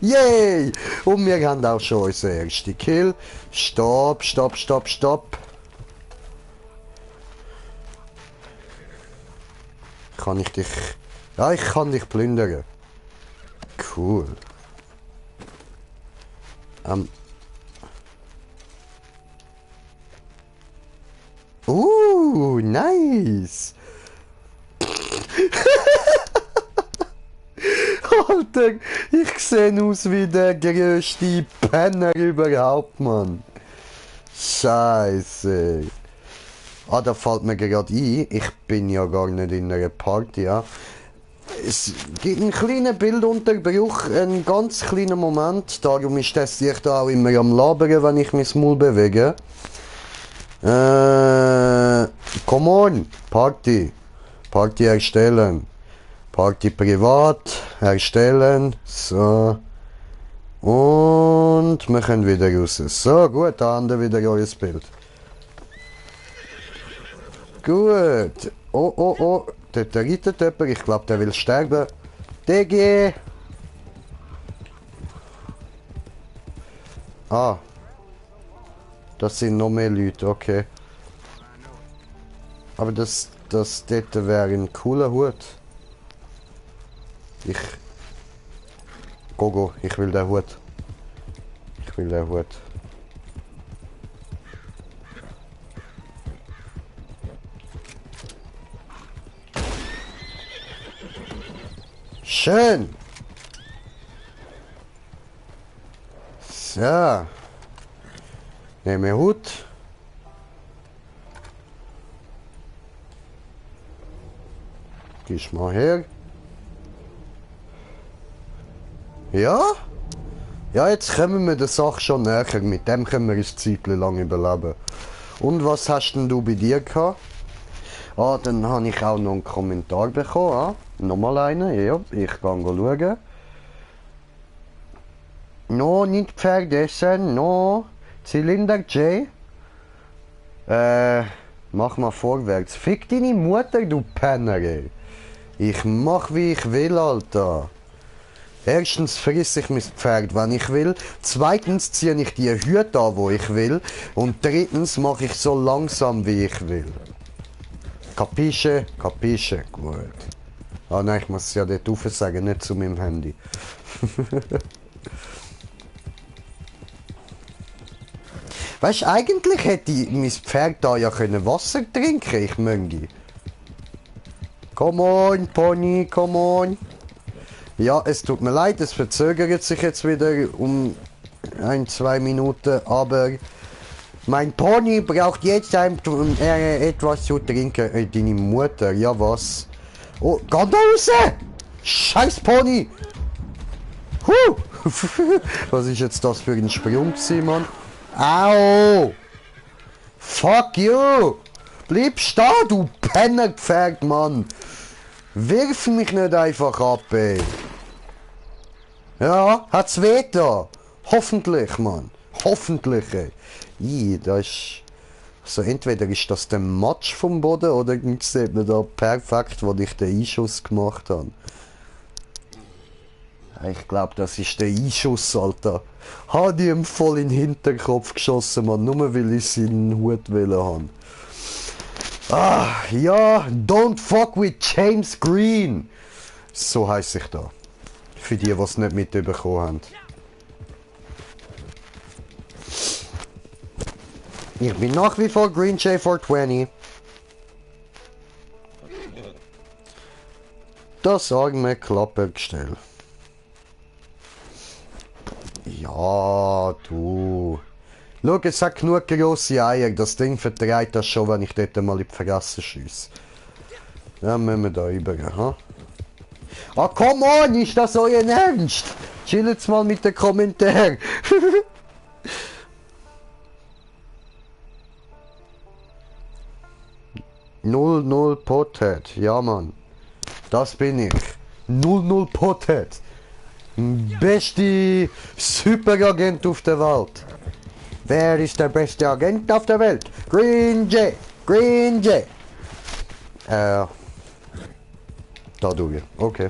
Speaker 1: Yay! Und wir haben auch schon unseren ersten Kill. Stopp, stopp, stopp, stopp. Kann ich dich... Ja, ich kann dich plündern. Cool. Nice. Alter, ich sehe aus wie der größte Penner überhaupt, Mann. Scheiße. Ah, da fällt mir gerade ein, ich bin ja gar nicht in einer Party, ja. Es gibt einen kleinen Bildunterbruch, einen ganz kleinen Moment, darum ist das Licht auch immer am Labern, wenn ich mein Maul bewege. Come on, Party. Party erstellen. Party privat erstellen. So. Und wir können wieder raus. So, gut, da haben wir wieder euer Bild. Gut. Oh, oh, oh. Dort reitet jemand. Ich glaube, der will sterben. DG. Ah. Das sind noch mehr Leute, okay. Aber das dort wäre ein cooler Hut. Go, ich will den Hut. Ich will den Hut. Schön! So. Nehme Hut. Gehst mal her. Ja? Ja, jetzt kommen wir der Sache schon näher. Mit dem können wir ein Zeitchen lang überleben. Und was hast denn du bei dir gehabt? Ah, dann habe ich auch noch einen Kommentar bekommen. Ah? Nochmal einen, ja. Ich kann schauen. No, nicht vergessen. No. Zylinder J. Mach mal vorwärts. Fick deine Mutter, du Penner, ey. Ich mach wie ich will, Alter. Erstens friss ich mein Pferd, wenn ich will. Zweitens ziehe ich die Hüte an, wo ich will. Und drittens mache ich so langsam, wie ich will. Capisce? Capisce? Gut. Ah nein, ich muss es ja dort rauf sagen, nicht zu meinem Handy. Weißt du, eigentlich hätte mein Pferd da ja können Wasser trinken, ich möchte. Come on, Pony, come on. Ja, es tut mir leid, es verzögert sich jetzt wieder um 1-2 Minuten, aber mein Pony braucht jetzt etwas zu trinken. Deine Mutter, ja was? Oh, geh da raus! Scheiß Pony! Huh! Was ist jetzt das für ein Sprung, Mann? Au! Fuck you! Bleib stehen, du Pennerpferd, Mann! Wirf mich nicht einfach ab, ey! Ja, hat's weh da? Hoffentlich, Mann! Hoffentlich, ey! Da ist... Also entweder ist das der Matsch vom Boden oder sieht man da perfekt, wo ich den Einschuss gemacht habe. Ich glaube, das ist der Einschuss, Alter. Hat ich ihm voll in den Hinterkopf geschossen, Mann, nur weil ich seinen Hut wollen haben. Ah, ja, don't fuck with James Green. So heisst ich da. Für die, die es nicht mitbekommen haben. Ich bin nach wie vor Green J420. Das arme Klappergestell. Ja, du. Schau, es hat genug grosse Eier. Das Ding vertreibt das schon, wenn ich dort mal in die Fresse schiesse. Dann müssen wir da rüber, ha? Ah, come on, ist das euer Ernst? Chillt mal mit den Kommentaren. 00 Pothead, ja Mann. Das bin ich. 00 Pothead. Beste Superagent auf der Welt. Wer ist der beste Agent auf der Welt? Green J. Green J. Da du. Okay.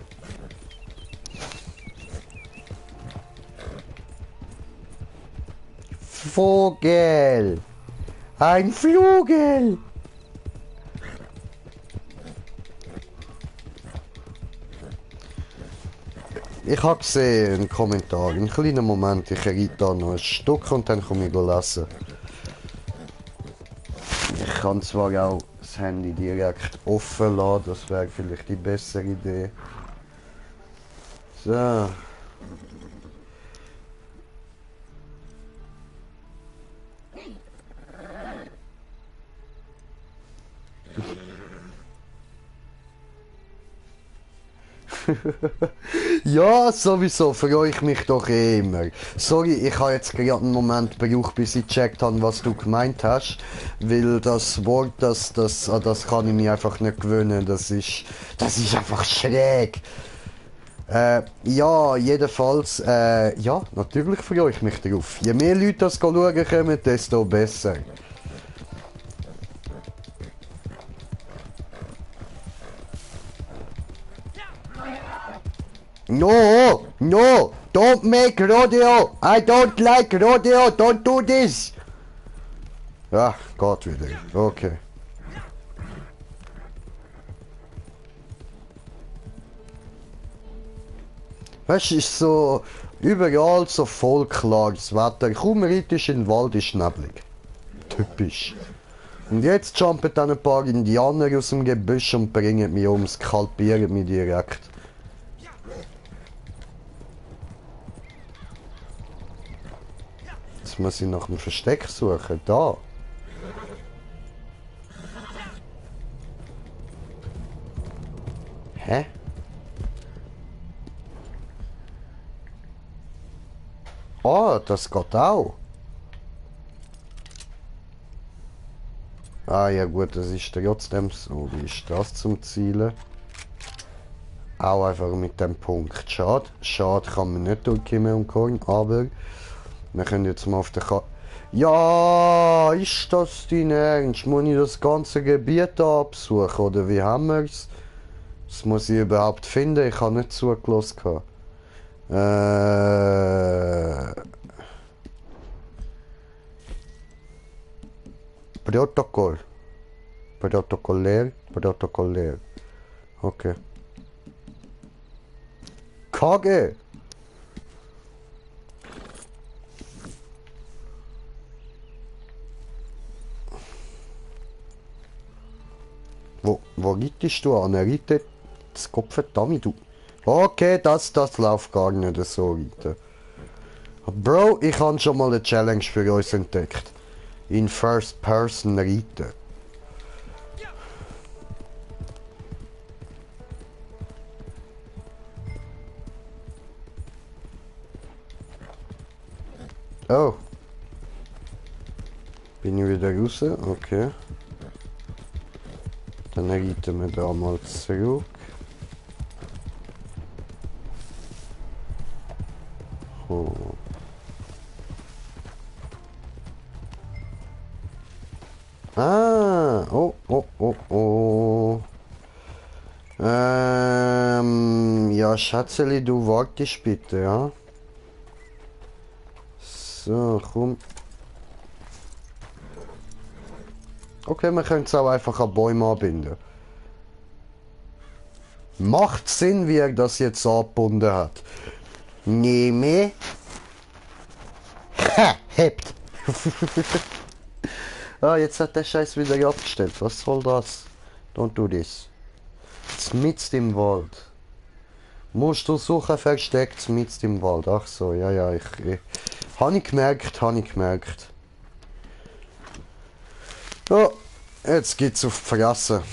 Speaker 1: Vogel. Ein Flugel. Ich habe gesehen, einen Kommentar, einen kleinen Moment, ich reite da noch ein Stück und dann komme ich lesen. Ich kann zwar auch das Handy direkt offen lassen, das wäre vielleicht die bessere Idee. So. Ja, sowieso, freue ich mich doch eh immer. Sorry, ich habe jetzt gerade einen Moment gebraucht, bis ich gecheckt habe, was du gemeint hast. Weil das Wort, das kann ich mir einfach nicht gewöhnen. Das ist einfach schräg. Ja, jedenfalls, ja, natürlich freue ich mich drauf. Je mehr Leute das schauen kommen, desto besser. No, no, don't make rodeo. I don't like rodeo. Don't do this. Ja, Gott wieder. Okay. Es ist so überall so voll klar das Wetter. Kaum reitest in den Wald, ist neblig. Typisch. Und jetzt jumpen dann ein paar Indianer aus dem Gebüsch und bringen mich um, skalpieren mich direkt. Jetzt muss ich nach dem Versteck suchen. Da. Hä? Ah, das geht auch. Ah ja gut, das ist trotzdem so. Wie ist das zum Zielen? Auch einfach mit dem Punkt. Schade. Schade kann man nicht durch Kimme und Korn, aber wir können jetzt mal auf der Karte. Ja, ist das dein Ernst? Muss ich das ganze Gebiet absuchen oder wie haben wir es? Das muss ich überhaupt finden, ich habe nicht zugelassen. Protokoll. Protokollär. Okay. KG. Wo reitest du an? Er reitet das Kopf damit, du. Okay, das läuft gar nicht so reiten. Bro, ich habe schon mal eine Challenge für uns entdeckt. In First Person reiten. Oh. Bin ich wieder raus? Okay. Dann reiten wir da mal zurück. Oh. Ah, oh, oh, oh, oh. Ja, Schatzeli, du wartest bitte, ja? So, komm. Okay, wir können es auch einfach an Bäume anbinden. Macht Sinn, wie er das jetzt angebunden hat. Nehme. Ha, hebt. Ah, jetzt hat der Scheiß wieder abgestellt. Was soll das? Don't do this. Mitten im Wald. Musst du suchen, versteckt mitten im Wald. Ach so, ja, ja, ich habe ich gemerkt, habe ich gemerkt. Oh, jetzt geht's auf die Fresse.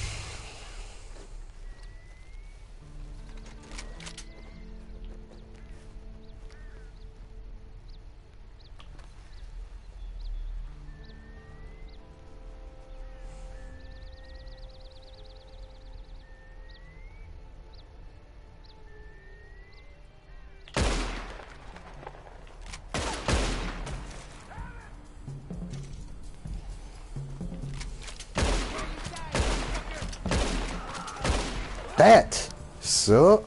Speaker 1: Dead. So.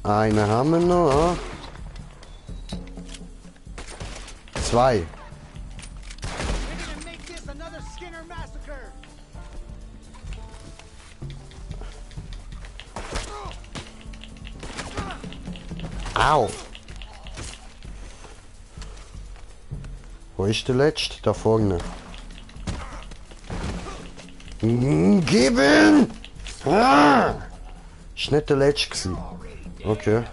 Speaker 1: Eine haben wir noch. Zwei. Au. Wo ist der letzte? Da vorne. Gib ihn! Ah! Ist nicht der letzte gewesen. Okay.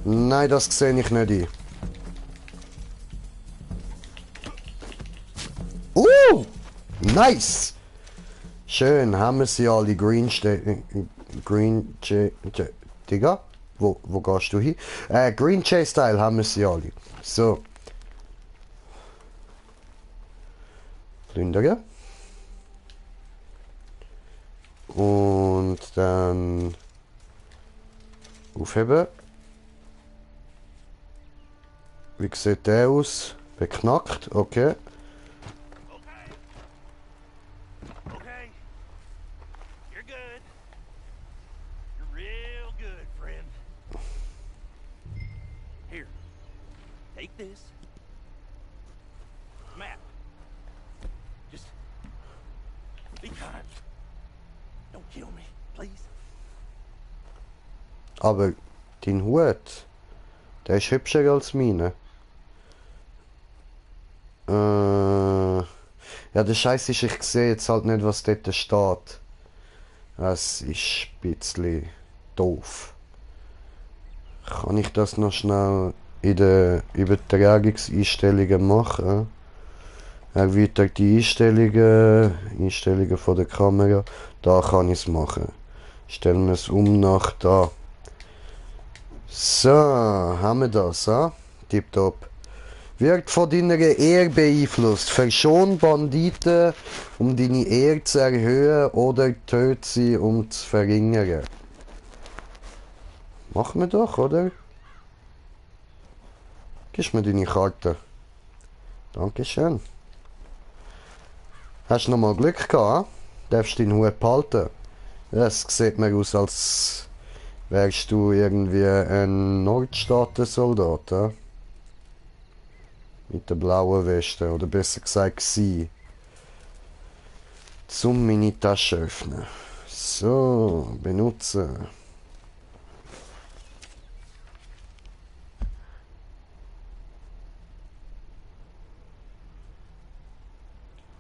Speaker 1: Nein, das sehe ich nicht ein. Nice! Schön, haben wir sie alle. Digga? Wo gehst du hin? Green Chase Style haben wir sie alle. So. Plündern. Und dann aufheben. Wie sieht der aus? Beknackt, okay.
Speaker 2: Okay. You're good. You're real good, friend. Here. Take this. Map. Just be kind. Don't kill me, please.
Speaker 1: Aber dein Hut, der ist hübscher als meine. Ja, der Scheiß ist, ich sehe jetzt halt nicht, was dort steht. Es ist ein bisschen doof. Kann ich das noch schnell in den Übertragungseinstellungen machen? Erweitert die Einstellungen von der Kamera. Da kann ich es machen. Stellen wir es um nach da. So, haben wir das, tipptopp. Wird von deiner Ehre beeinflusst. Verschon Banditen, um deine Ehre zu erhöhen, oder töte sie, um zu verringern. Machen wir doch, oder? Gib mir deine Karte. Dankeschön. Hast du noch mal Glück gehabt? Darfst deinen Hut behalten? Es sieht mir aus, als wärst du irgendwie ein Nordstaaten-Soldat, ja? Mit der blauen Weste, oder besser gesagt sie. Zum meine Tasche öffnen. So, benutzen.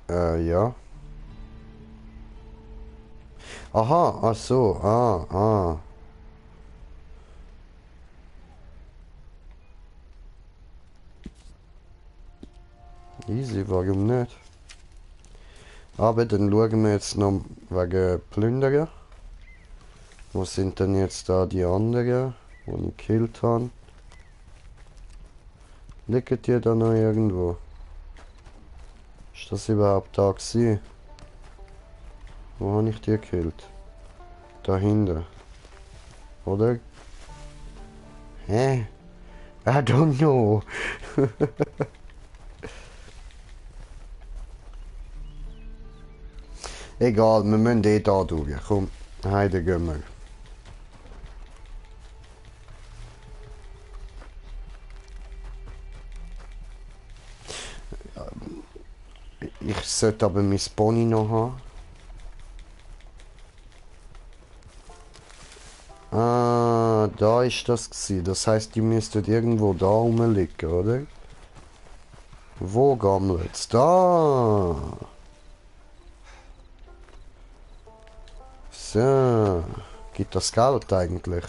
Speaker 1: Ja. Aha, ach so, Easy, warum nicht? Aber dann schauen wir jetzt noch wegen Plündern. Wo sind denn jetzt da die anderen, die ich gekillt habe? Liegen die da noch irgendwo? Ist das überhaupt da gewesen? Wo habe ich die gekillt? Dahinter. Oder? Hä? I don't know. Egal, wir müssen eh da durch. Komm, heide gehen wir. Ich sollte aber mein Pony noch haben. Ah, da ist das gewesen. Das heißt, die müsstet irgendwo da rumliegen, oder? Wo gammelt's? Da! So. Gibt das Geld eigentlich?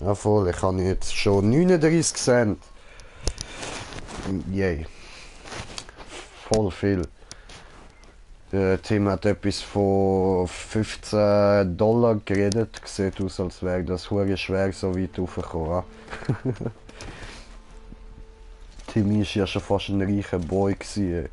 Speaker 1: Ja voll, ich habe jetzt schon 39 Cent. Yay. Voll viel. Tim hat etwas von 15 Dollar geredet. Sieht aus, als wäre das hure schwer so weit raufgekommen. Tim ist ja schon fast ein reicher Boy gewesen.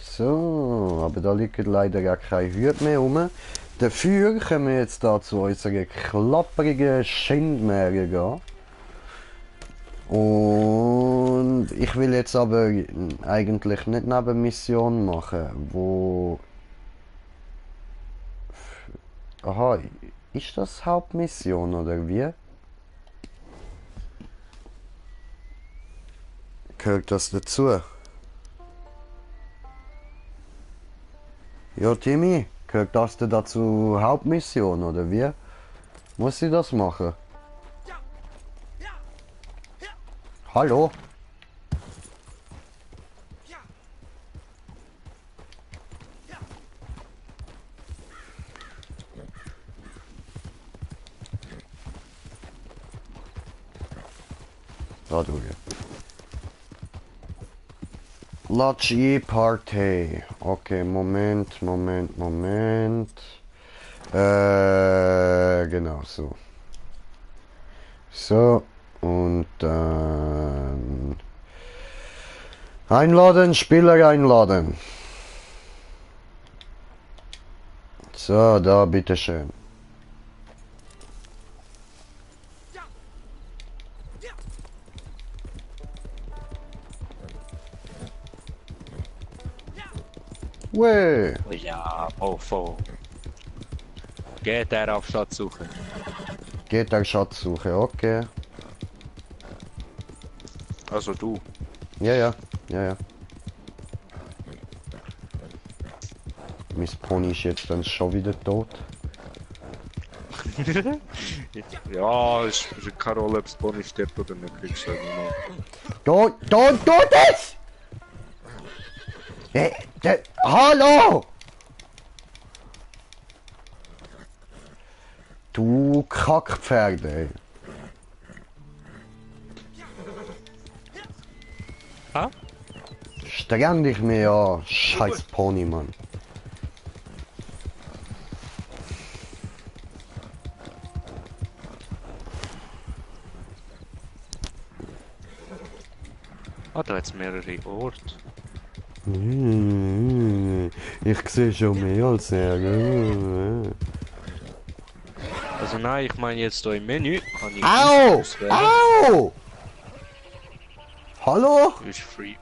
Speaker 1: So, aber da liegt leider auch keine Hüte mehr rum. Dafür können wir jetzt da zu unserer klapprigen Schindmähre gehen. Und ich will jetzt aber eigentlich nicht Nebenmission machen, wo... Aha, ist das Hauptmission oder wie? Gehört das dazu? Ja, Timmy, gehört das denn dazu Hauptmission oder wie? Muss ich das machen? Hallo? Da du hier. Lodge Party. Okay, Moment. Genau so. So, und dann... Einladen, Spieler einladen. So, da, bitteschön. Weh.
Speaker 6: Ja, Mofo. Geht er auf Schatzsuche?
Speaker 1: Geht der Schatzsuche, okay.
Speaker 6: Also du.
Speaker 1: Ja. Mein Pony ist jetzt dann schon wieder tot.
Speaker 6: Ja, es spielt keine Rolle, ob das Pony stirbt oder nicht, kriegst du immer.
Speaker 1: Don't es! Hallo! Du Kackpferd, ey.
Speaker 6: Ha?
Speaker 1: Streng dich mir an, scheiß Pony, Mann.
Speaker 6: Ah, da hat's mehrere Orte.
Speaker 1: Ich sehe schon mehr als er.
Speaker 6: Also nein, ich meine jetzt hier im Menü. Kann ich
Speaker 1: Au! Au! Hallo?
Speaker 6: ist Free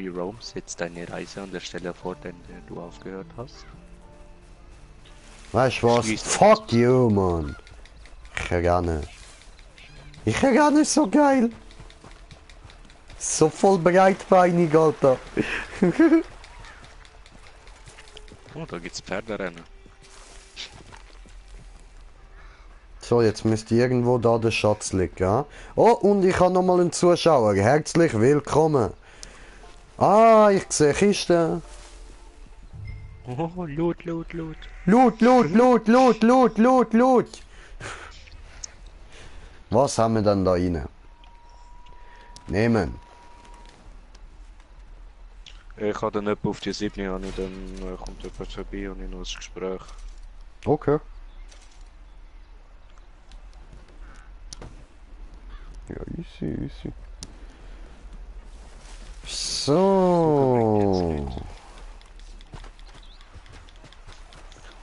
Speaker 6: Roam, setzt deine Reise an der Stelle fort, an der du aufgehört hast.
Speaker 1: Weißt du was?
Speaker 6: Schließt
Speaker 1: Fuck you, Mann. Ich renne. Ich renne so geil. So voll breitbeinig, Alter.
Speaker 6: Oh, da gibt's Pferderennen.
Speaker 1: So, jetzt müsste irgendwo da der Schatz liegen. Ja? Oh, und ich habe nochmal einen Zuschauer. Herzlich willkommen. Ah, ich sehe Kisten.
Speaker 6: Oh, Loot.
Speaker 1: Loot. Was haben wir denn da rein? Nehmen.
Speaker 6: Ich habe dann etwa auf die 7, habe ich dann kommt jemand vorbei und ich noch ein Gespräch.
Speaker 1: Okay. Ja, easy, easy. So.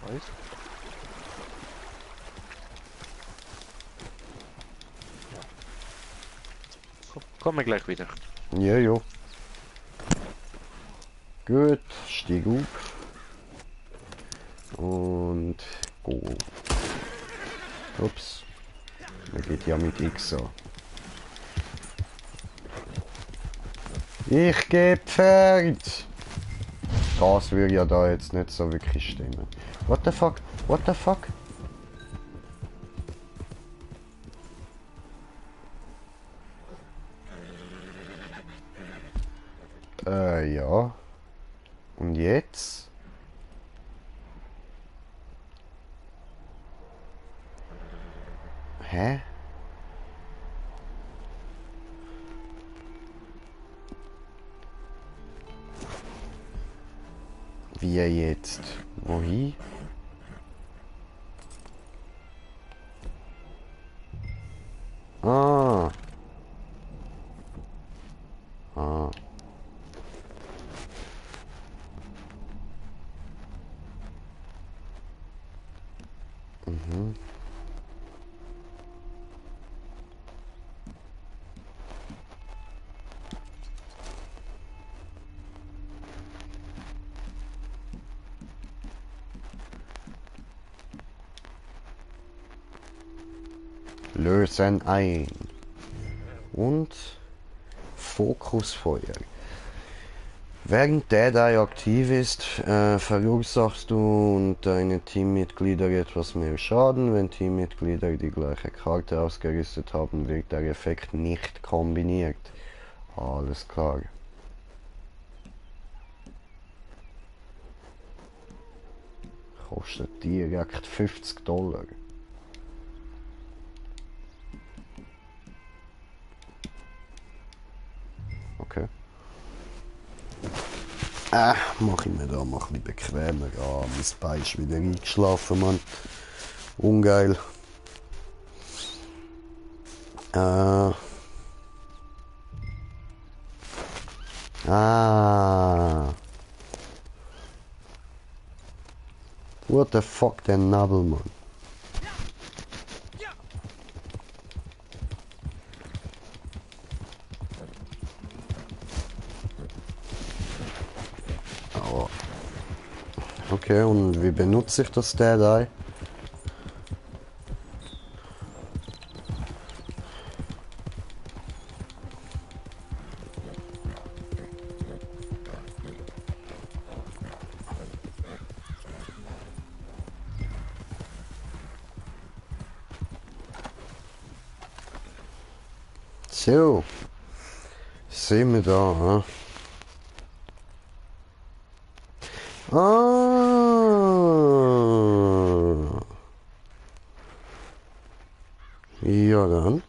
Speaker 7: Weiß. Komme gleich wieder.
Speaker 1: Ja, ja. Gut, stieg auf. Und go. Ups. Man geht ja mit X an. Ich geh Pferd! Das würde ja da jetzt nicht so wirklich stimmen. What the fuck? What the fuck? Ja. Und jetzt? Hä? Wie jetzt? Wohin? Ah. Ah. Mhm. Lösen ein. Und Fokusfeuer. Während Dead Eye aktiv ist, verursachst du und deine Teammitglieder etwas mehr Schaden. Wenn Teammitglieder die gleiche Karte ausgerüstet haben, wird der Effekt nicht kombiniert. Alles klar. Kostet direkt $50. Okay. Mach ich mir da mal ein bisschen bequemer. Ah, mein Bein ist wieder eingeschlafen, Mann. Ungeil. What the fuck, der Nabel, Mann. Aua. Okay, und wie benutze ich das Dead Eye? So, sehen wir da, hm? Ja dann.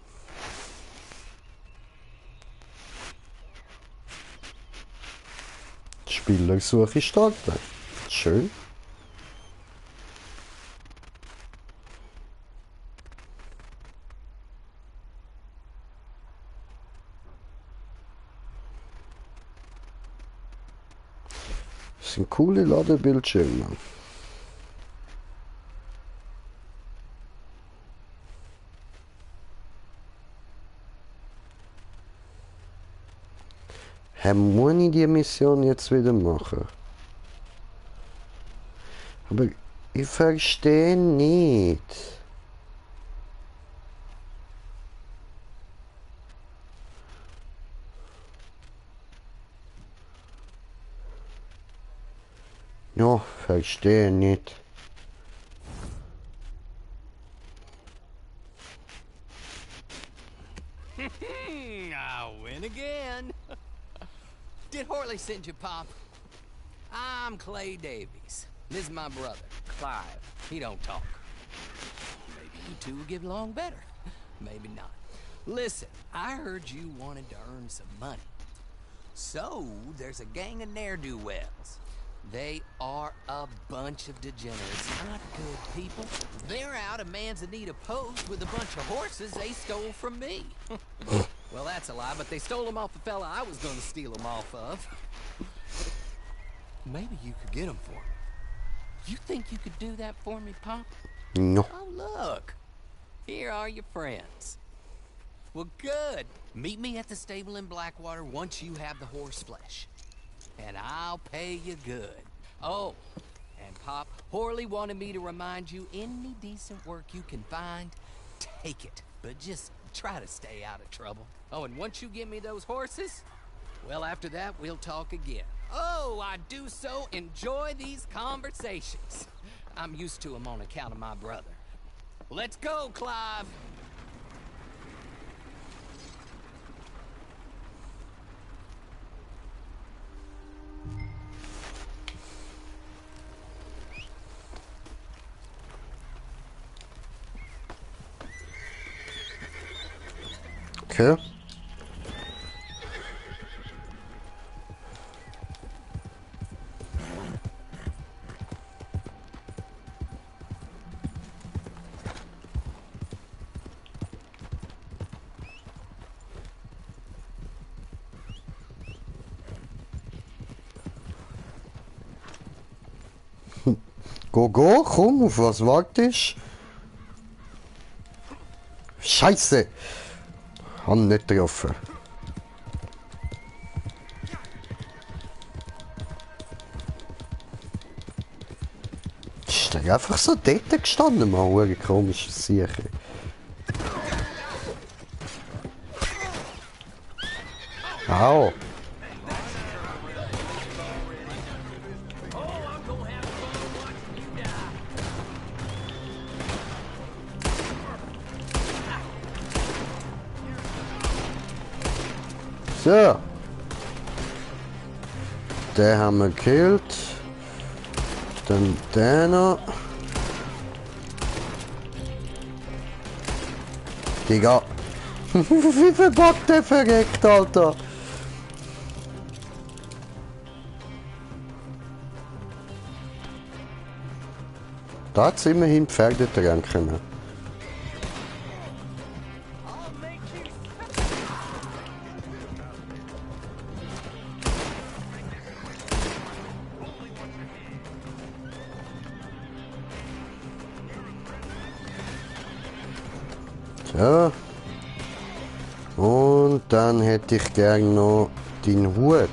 Speaker 1: Spielersuche starten. Schön. Das sind coole Ladebildschirme. Muss ich die Mission jetzt wieder machen? Aber ich verstehe nicht. Ja, verstehe nicht.
Speaker 8: I win again. Did Horley send you, Pop? I'm Clay Davies. This is my brother, Clive. He don't talk. Maybe you two will get along better. Maybe not. Listen, I heard you wanted to earn some money. So, there's a gang of ne'er-do-wells. They are a bunch of degenerates, not good people. They're out of Manzanita Post with a bunch of horses they stole from me. Well, that's a lie, but they stole them off the fella I was going to steal them off of. Maybe you could get them for me. You think you could do that for me, Pop?
Speaker 1: No.
Speaker 8: Oh, look. Here are your friends. Well, good. Meet me at the stable in Blackwater once you have the horse flesh. And I'll pay you good. Oh, and Pop, Horley wanted me to remind you, any decent work you can find, take it. But just try to stay out of trouble. Oh, and once you give me those horses, well, after that, we'll talk again. Oh, I do so enjoy these conversations. I'm used to them on account of my brother. Let's go, Clive.
Speaker 1: Okay. Go, komm, auf was wartest? Scheiße! Hab nicht getroffen. Ist der einfach so dort gestanden, mal ein komisches Sicher. Au! So. Den haben wir gekillt. Dann den noch. Digga. Wie viel Bock der verreckt, Alter. Da hat es immerhin Pferdetränke. So. Und dann hätte ich gern noch den Hut.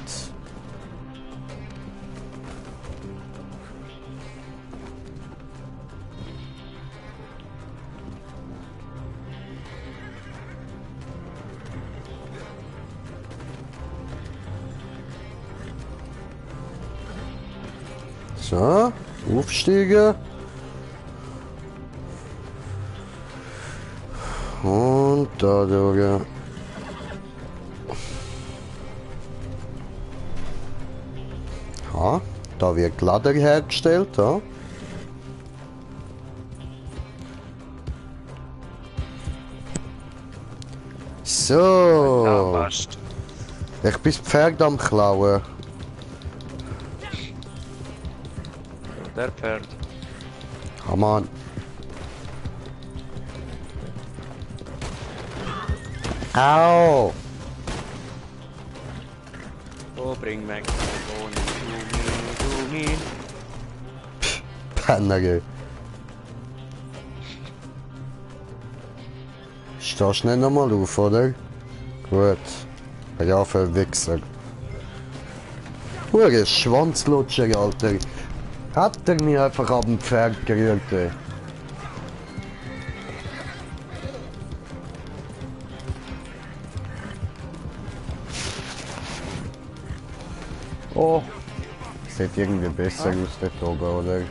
Speaker 1: So, aufsteigen. Und da durch. Ja, da wird Leder hergestellt. Ja. So. Ich bin das Pferd am Klauen.
Speaker 7: Der Pferd.
Speaker 1: Oh Mann. Au!
Speaker 7: Oh, bring meg. Oh, nie.
Speaker 1: Penner. Stehst du nicht nochmal auf, oder? Gut. Ja, für Wichser. Hure Schwanzlutscher, Alter. Hat er mich einfach ab dem Pferd gerührt, ey. Oh, sieht irgendwie besser aus dort oben, oder?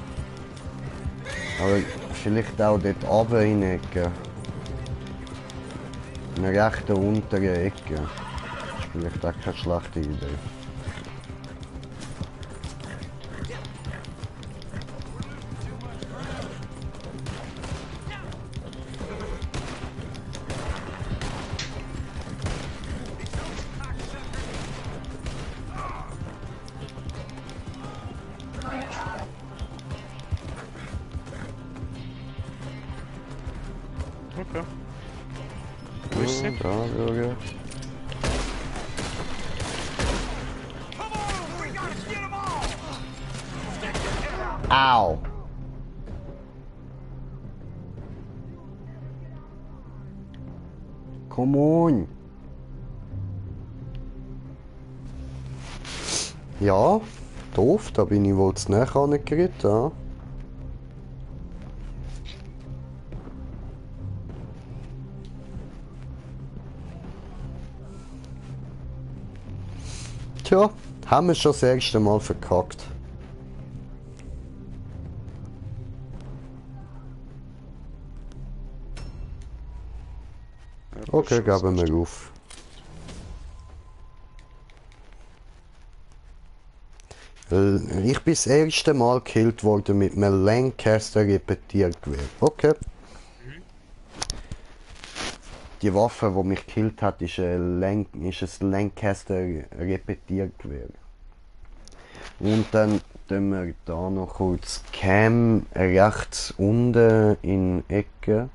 Speaker 1: Aber vielleicht auch dort oben in der Ecke. In der rechten unteren Ecke. Das ist vielleicht auch keine schlechte Idee.
Speaker 7: Merci.
Speaker 1: Da schauen. Au! Come on! Ja, doof, da bin ich wohl zu näher angeredet, ja. Tja, haben wir schon das erste Mal verkackt. Okay, geben wir auf. Ich bin das erste Mal gekillt worden mit einem Lancaster Repetiergewehr. Okay. Die Waffe, die mich gekillt hat, ist ein Lancaster Repetiergewehr. Und dann tun wir da noch kurz Cam rechts unten in die Ecke.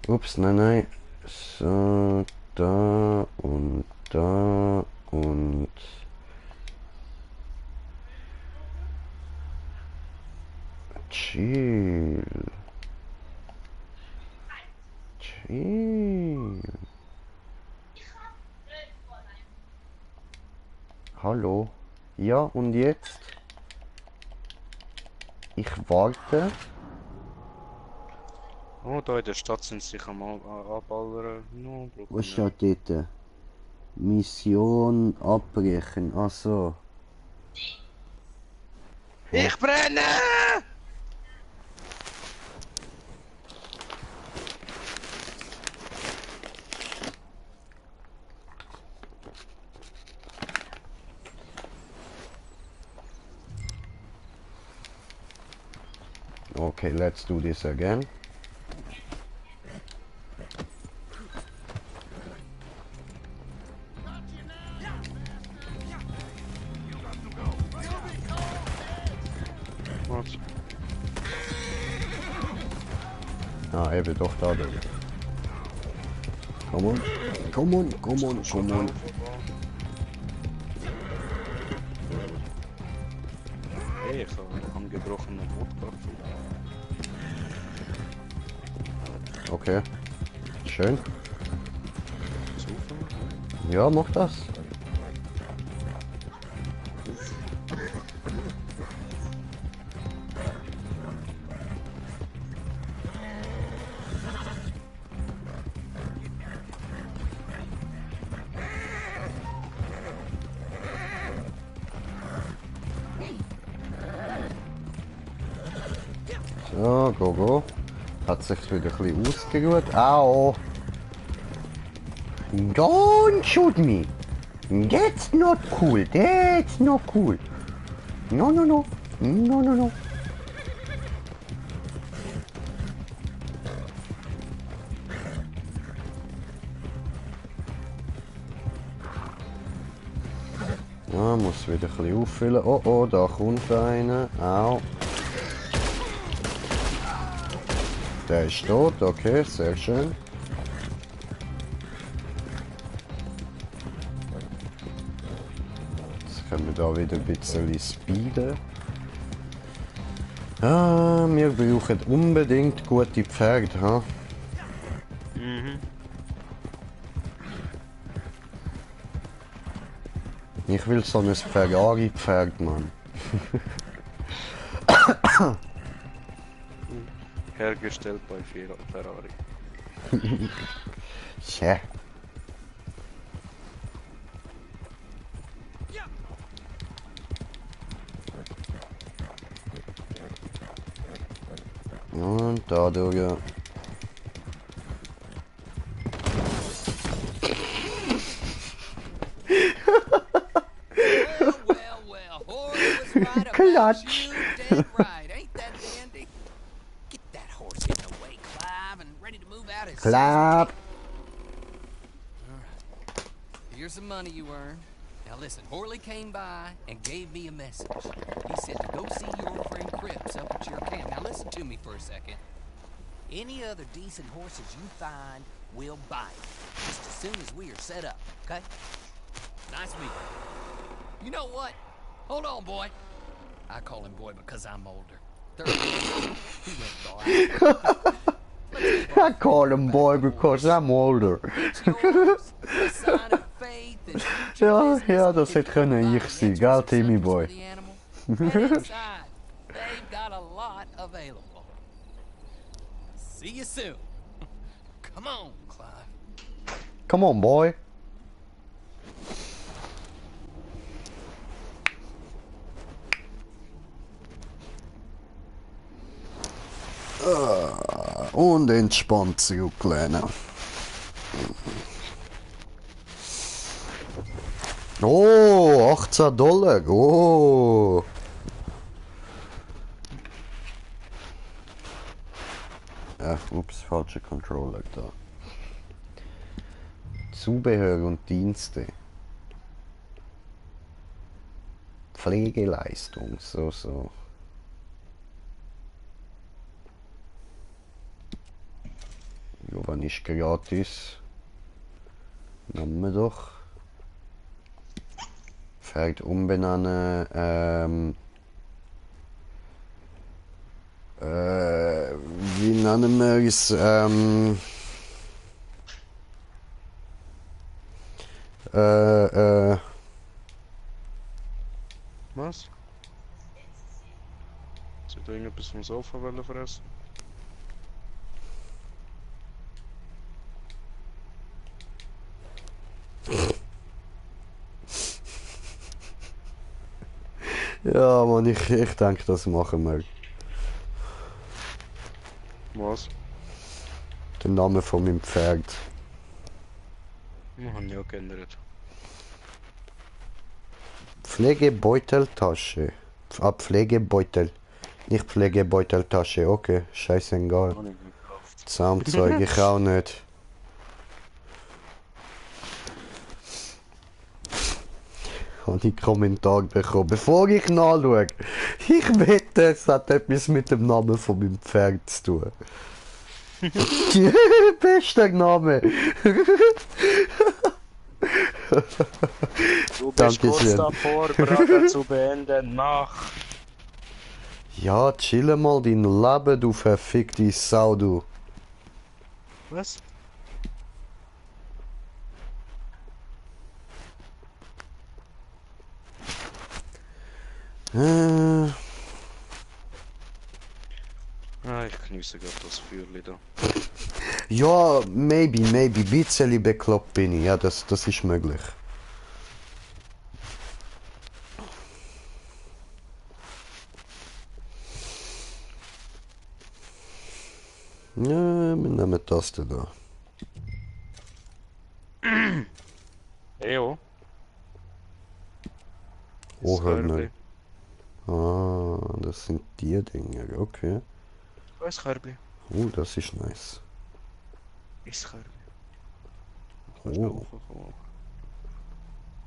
Speaker 1: Ups, nein. So, da und da und... Chill. Hallo? Ja, und jetzt? Ich warte.
Speaker 7: Oh, da in der Stadt sind sie sich am Abballern. No,
Speaker 1: Was steht dort? Mission abbrechen. Ach so.
Speaker 7: Ich brenne!
Speaker 1: Okay, let's do this again.
Speaker 7: Was?
Speaker 1: Ah, eben doch da drüben. Come on, come on, come on, come on.
Speaker 7: Hey, ich habe einen gebrochenen Wodka.
Speaker 1: Okay. Schön. Ja, mach das. So, go. Hat sich wieder ein bisschen ausgeruht. Au! Don't shoot me! That's not cool! That's not cool! No, no, no! No, no, no! Ah, muss wieder ein bisschen auffüllen. Oh, oh, da kommt einer. Au! Der ist tot, okay, sehr schön. Jetzt können wir da wieder ein bisschen speeden. Ah, wir brauchen unbedingt gute Pferde, ha?
Speaker 7: Mhm.
Speaker 1: Ich will so ein Ferrari-Pferd, Mann.
Speaker 7: Hergestellt bei Ferrari.
Speaker 1: Tja. Und dadurch.
Speaker 8: Well, Horace was right about
Speaker 1: Clutch.
Speaker 8: you, dead right. Ain't that dandy? Get that horse in the way, Clive, and ready to move out as soon as
Speaker 1: Clap.
Speaker 8: Here's some money you earned. Now listen, Horley came by and gave me a message. He said to go see your friend Cripps up at your camp. Now listen to me for a second. Any other decent horses you find, we'll buy it. Just as soon as we are set up, okay? Nice meeting you. You know what? Hold on, boy. I call him boy because I'm older. 30 he went by.
Speaker 1: I call him boy because I'm older.
Speaker 8: It's yours. A sign of faith and future
Speaker 1: Ja,
Speaker 8: business
Speaker 1: ja, das
Speaker 8: if
Speaker 1: hätte
Speaker 8: you
Speaker 1: können
Speaker 8: buy
Speaker 1: ich sein,
Speaker 8: extras
Speaker 1: gell,
Speaker 8: or
Speaker 1: Timmy
Speaker 8: something
Speaker 1: Boy.
Speaker 8: for the animal. Head inside. They've got a lot available. See you soon. Come on, Clive.
Speaker 1: Come on, boy. Und entspannt zurücklehnen. Oh, $18. Oh. Ja, ups, falscher Controller da. Zubehör und Dienste. Pflegeleistung, so. Ja, wenn ist gratis. Nehmen wir doch. Pferd umbenennen. Wie nennen wir es?
Speaker 7: Was? Soll ich da irgendetwas vom Sofa fressen?
Speaker 1: Ja, man, ich denke, das machen wir.
Speaker 7: Was?
Speaker 1: Den Namen von meinem Pferd.
Speaker 7: Wir haben ja geändert.
Speaker 1: Pflegebeuteltasche. Pflegebeutel. Nicht Pflegebeuteltasche, okay. Scheißegal.
Speaker 7: Habe ich nicht gekauft.
Speaker 1: Zaumzeug, ich auch nicht. Habe ich Kommentar bekommen, bevor ich nachschaue. Ich wette, es hat etwas mit dem Namen von meinem Pferd zu tun. Bester Name.
Speaker 7: Du bist
Speaker 1: Dankeschön.
Speaker 7: kurz davor, Brother zu beenden. Mach!
Speaker 1: Ja, chill mal dein Leben, du verfickte Sau, du.
Speaker 7: Was? Ah, ich genieße gerade das Feuerli da.
Speaker 1: Ja, maybe, bisschen bekloppt bin ich, ja, das ist möglich. Ja, wir nehmen das da.
Speaker 7: Ejo.
Speaker 1: Oh, hör
Speaker 7: Körbli.
Speaker 1: nicht. Ah, das sind die Dinger, okay.
Speaker 7: Was Körbli?
Speaker 1: Oh, das ist nice.
Speaker 7: Ist Körbli.
Speaker 1: Oh,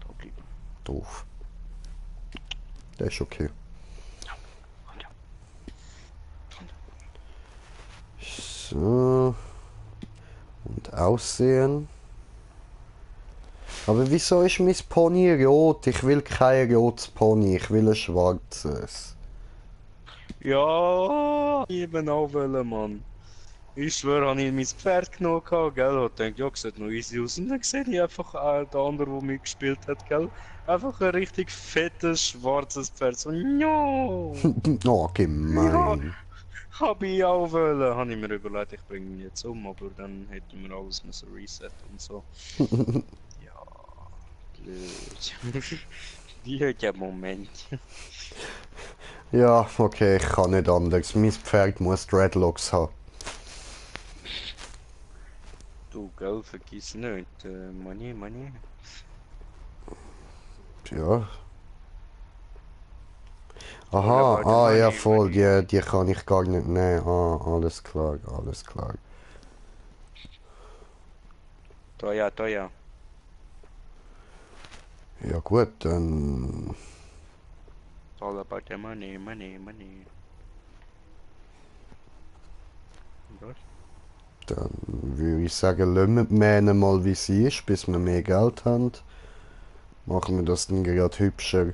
Speaker 7: Da bleiben.
Speaker 1: doof. Der ist okay. So. Und aussehen. Aber wieso ist mein Pony rot? Ich will kein rotes Pony, ich will ein schwarzes.
Speaker 7: Ja, eben auch wollen, Mann. Ich schwöre, habe ich mein Pferd genommen, gehabt, gell? Und denke, ja, sieht noch easy aus. Und dann sehe ich einfach der andere, der mitgespielt hat, gell? Einfach ein richtig fettes, schwarzes Pferd. So, no!
Speaker 1: Oh, gemein.
Speaker 7: Hab ich auch wollen. Habe ich mir überlegt, ich bringe ihn jetzt um, aber dann hätten wir alles müssen reset und so. Ja, blöd. Der Moment.
Speaker 1: Ja, okay, ich kann nicht anders. Mein Pferd muss Dreadlocks haben.
Speaker 7: Du, gell, vergiss nicht. Money.
Speaker 1: Ja. Aha,
Speaker 7: Ja,
Speaker 1: ja
Speaker 7: Money,
Speaker 1: voll,
Speaker 7: Money.
Speaker 1: die kann ich gar nicht nehmen. Ah, alles klar.
Speaker 7: Teuer.
Speaker 1: Ja gut, dann...
Speaker 7: It's all about the money. Was?
Speaker 1: Dann würde ich sagen, lassen wir die Mähne mal wie sie ist, bis wir mehr Geld haben. Machen wir das dann gerade hübscher.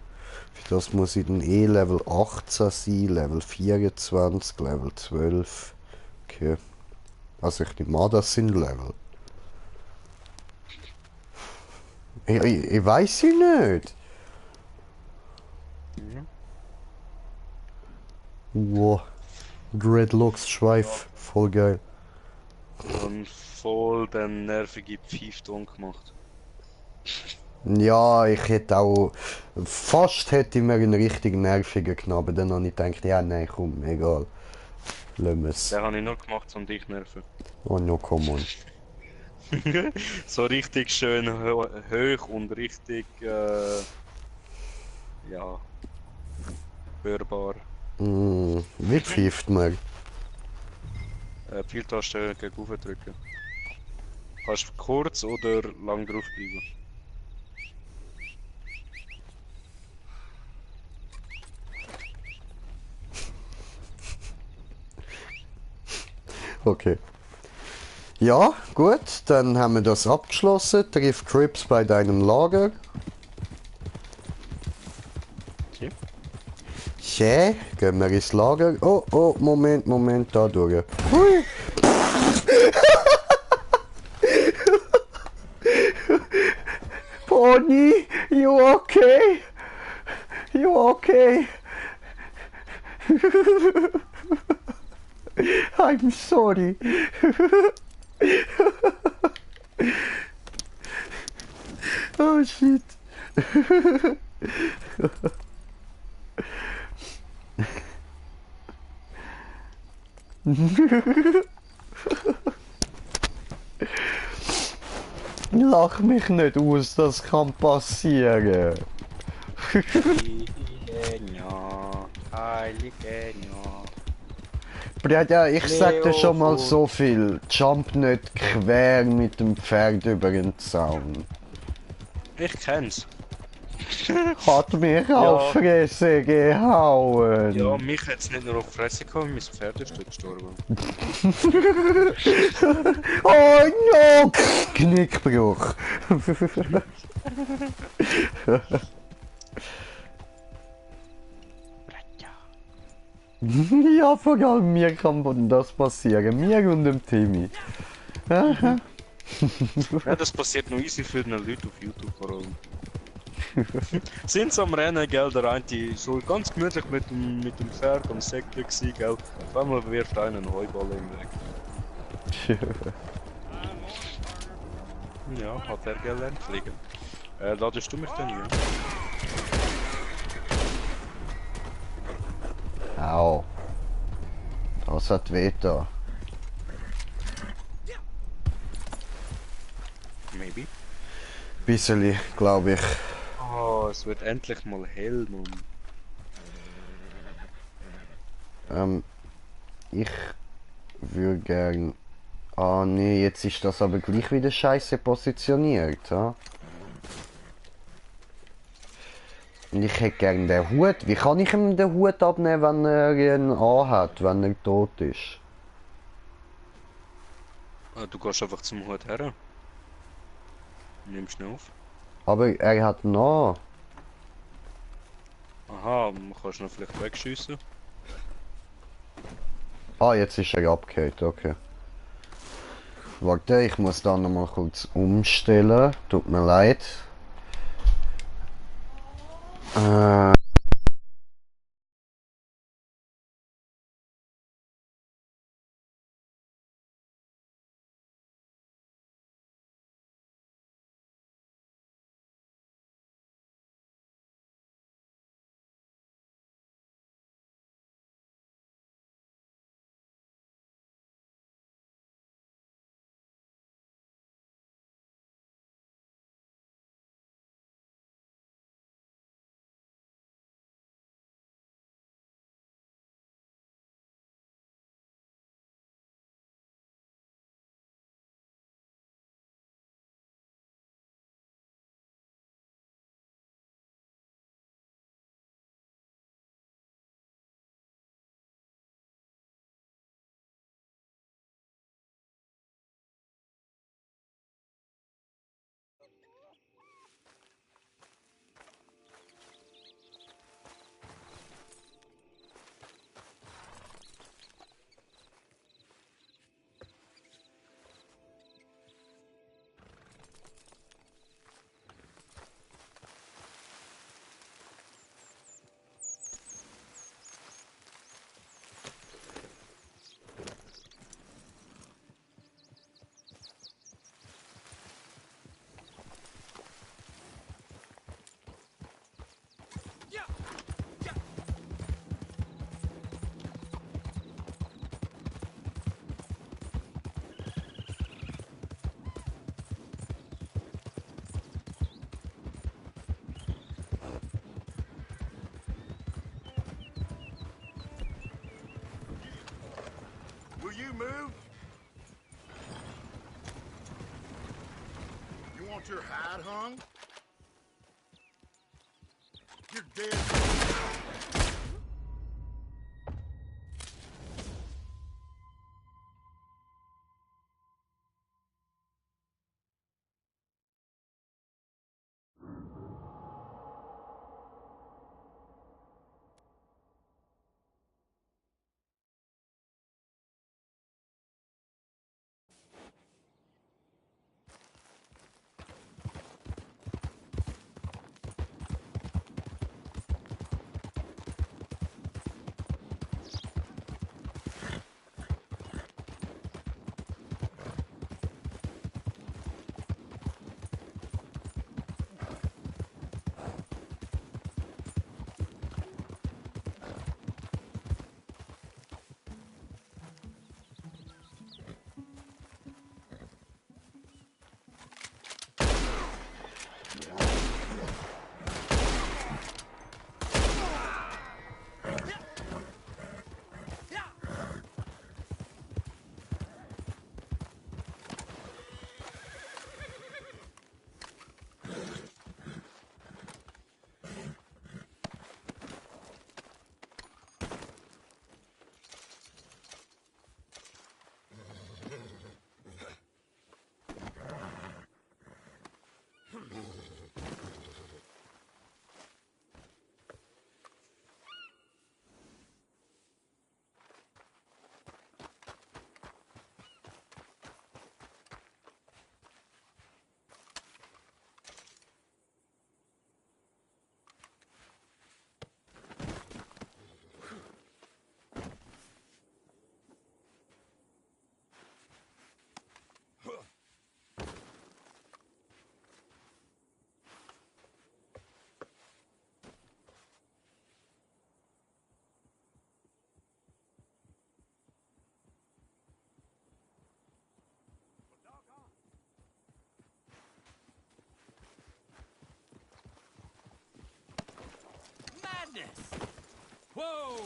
Speaker 1: Für das muss ich dann eh Level 18 sein, Level 24, Level 12. Okay. Also ich nehme an, das sind Level. Ich weiß sie nicht. Wow. Dreadlocks Schweif. Voll geil.
Speaker 7: Und voll den nervigen Pfeifton gemacht.
Speaker 1: Ja, ich hätte auch. Fast hätte ich mir einen richtig nervigen genommen. Aber dann habe ich gedacht, ja, nein, komm, egal. Lassen wir es.
Speaker 7: Den habe ich nur gemacht, um dich zu nerven.
Speaker 1: Oh no, come on.
Speaker 7: So richtig schön hoch und richtig, ja, hörbar.
Speaker 1: Wie pfeift man?
Speaker 7: Pfeiltaste gegen oben drücken. Kannst kurz oder lang drauf bleiben.
Speaker 1: Okay. Ja, gut, dann haben wir das abgeschlossen. Triff Crips bei deinem Lager.
Speaker 7: Okay.
Speaker 1: Schä, gehen wir ins Lager. Oh, oh, Moment, da durch. Hui. Pony, you okay? You okay? I'm sorry. Oh shit. Lach mich nicht aus, das kann passieren. Bruder, ich sag dir schon mal so viel. Jump nicht quer mit dem Pferd über den Zaun.
Speaker 7: Ich kenn's.
Speaker 1: Hat mich auf Fresse gehauen.
Speaker 7: Ja, mich hat's nicht nur auf die Fresse gehauen, mein Pferd ist dort gestorben.
Speaker 1: Oh no! Knickbruch. Ja, vor allem mir kann das passieren. Mir und dem Timmy.
Speaker 7: Ja, das passiert noch easy für den Leute auf YouTube vor allem. Sind sie am Rennen, gell, der eine so ganz gemütlich mit dem Pferd am Säckchen gsi, gell. Auf einmal wirft einer einen Heuball im Weg. Ja, hat er gelernt fliegen. Ladest du mich denn hier?
Speaker 1: Au. Das hat weh da.
Speaker 7: Maybe.
Speaker 1: Bisseli, glaube ich.
Speaker 7: Oh, es wird endlich mal hell, Mann.
Speaker 1: Ich würde gern. Ah nee, jetzt ist das aber gleich wieder scheiße positioniert, ha? Und ich hätte gern den Hut. Wie kann ich ihm den Hut abnehmen, wenn er ihn anhat, wenn er tot ist?
Speaker 7: Du gehst einfach zum Hut her. Nimmst ihn auf.
Speaker 1: Aber er hat noch.
Speaker 7: Aha, man kannst ihn vielleicht wegschiessen.
Speaker 1: Ah, jetzt ist er abgehakt, okay. Warte, ich muss da noch mal kurz umstellen. Tut mir leid.
Speaker 2: you move? You want your hide hung? You're dead.
Speaker 3: Madness! Whoa!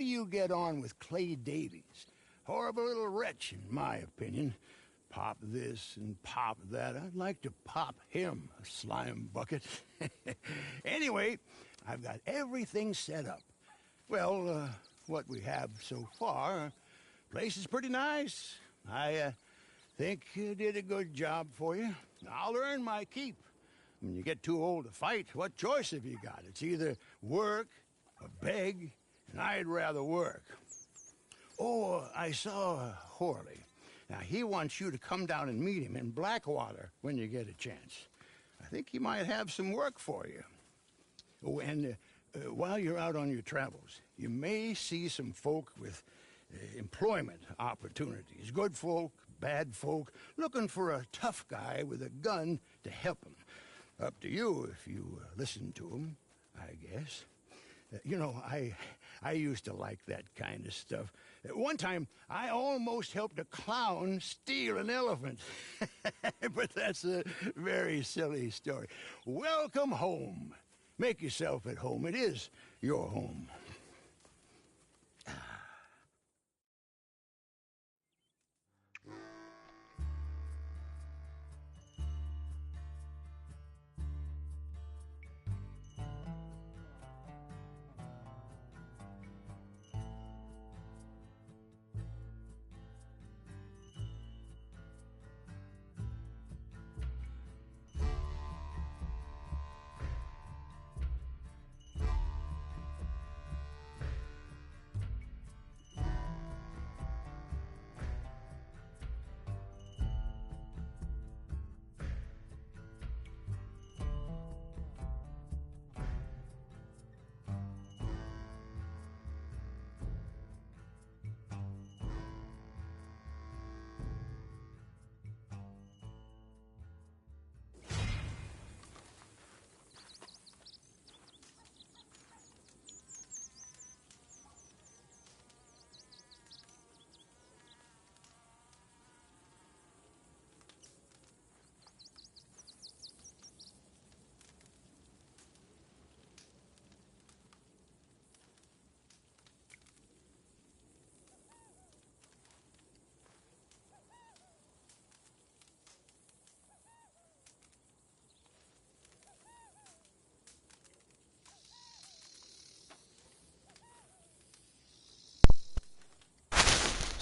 Speaker 2: do you get on with Clay Davies? Horrible little wretch, in my opinion. Pop this and pop that. I'd like to pop him, a slime bucket. Anyway, I've got everything set up. Well, what we have so far, place is pretty nice. I think you did a good job for you. I'll earn my keep. When you get too old to fight, what choice have you got? It's either work or beg, and I'd rather work. Oh, I saw Horley. Now, he wants you to come down and meet him in Blackwater when you get a chance. I think he might have some work for you. Oh, and while you're out on your travels, you may see some folk with employment opportunities. Good folk, bad folk, looking for a tough guy with a gun to help them. Up to you if you listen to them, I guess. You know, I used to like that kind of stuff. One time, I almost helped a clown steal an elephant. But that's a very silly story. Welcome home. Make yourself at home. It is your home.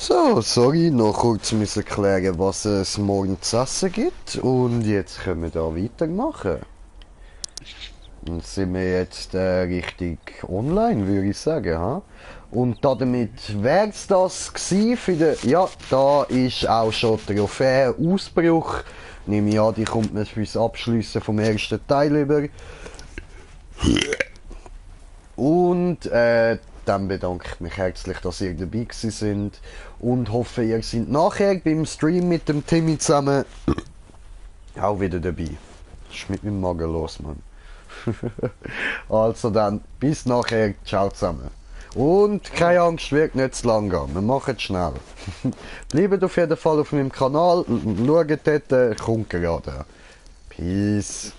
Speaker 1: So, sorry, noch kurz müssen klären, was es morgen zu essen gibt. Und jetzt können wir da weitermachen. Dann sind wir jetzt richtig online, würde ich sagen. Ha? Und damit wäre es das gewesen für den... Ja, da ist auch schon Trophäe Ausbruch. Nehme ich an, die kommt mir fürs Abschliessen vom ersten Teil über. Und dann bedanke ich mich herzlich, dass ihr dabei gewesen seid und hoffe, ihr seid nachher beim Stream mit dem Timmy zusammen auch wieder dabei. Was ist mit meinem Magen los, Mann? Also dann, bis nachher, ciao zusammen. Und keine Angst, wird nicht zu lang gehen, wir machen es schnell. Bleibt auf jeden Fall auf meinem Kanal, schaut dort, kommt gerade. Peace.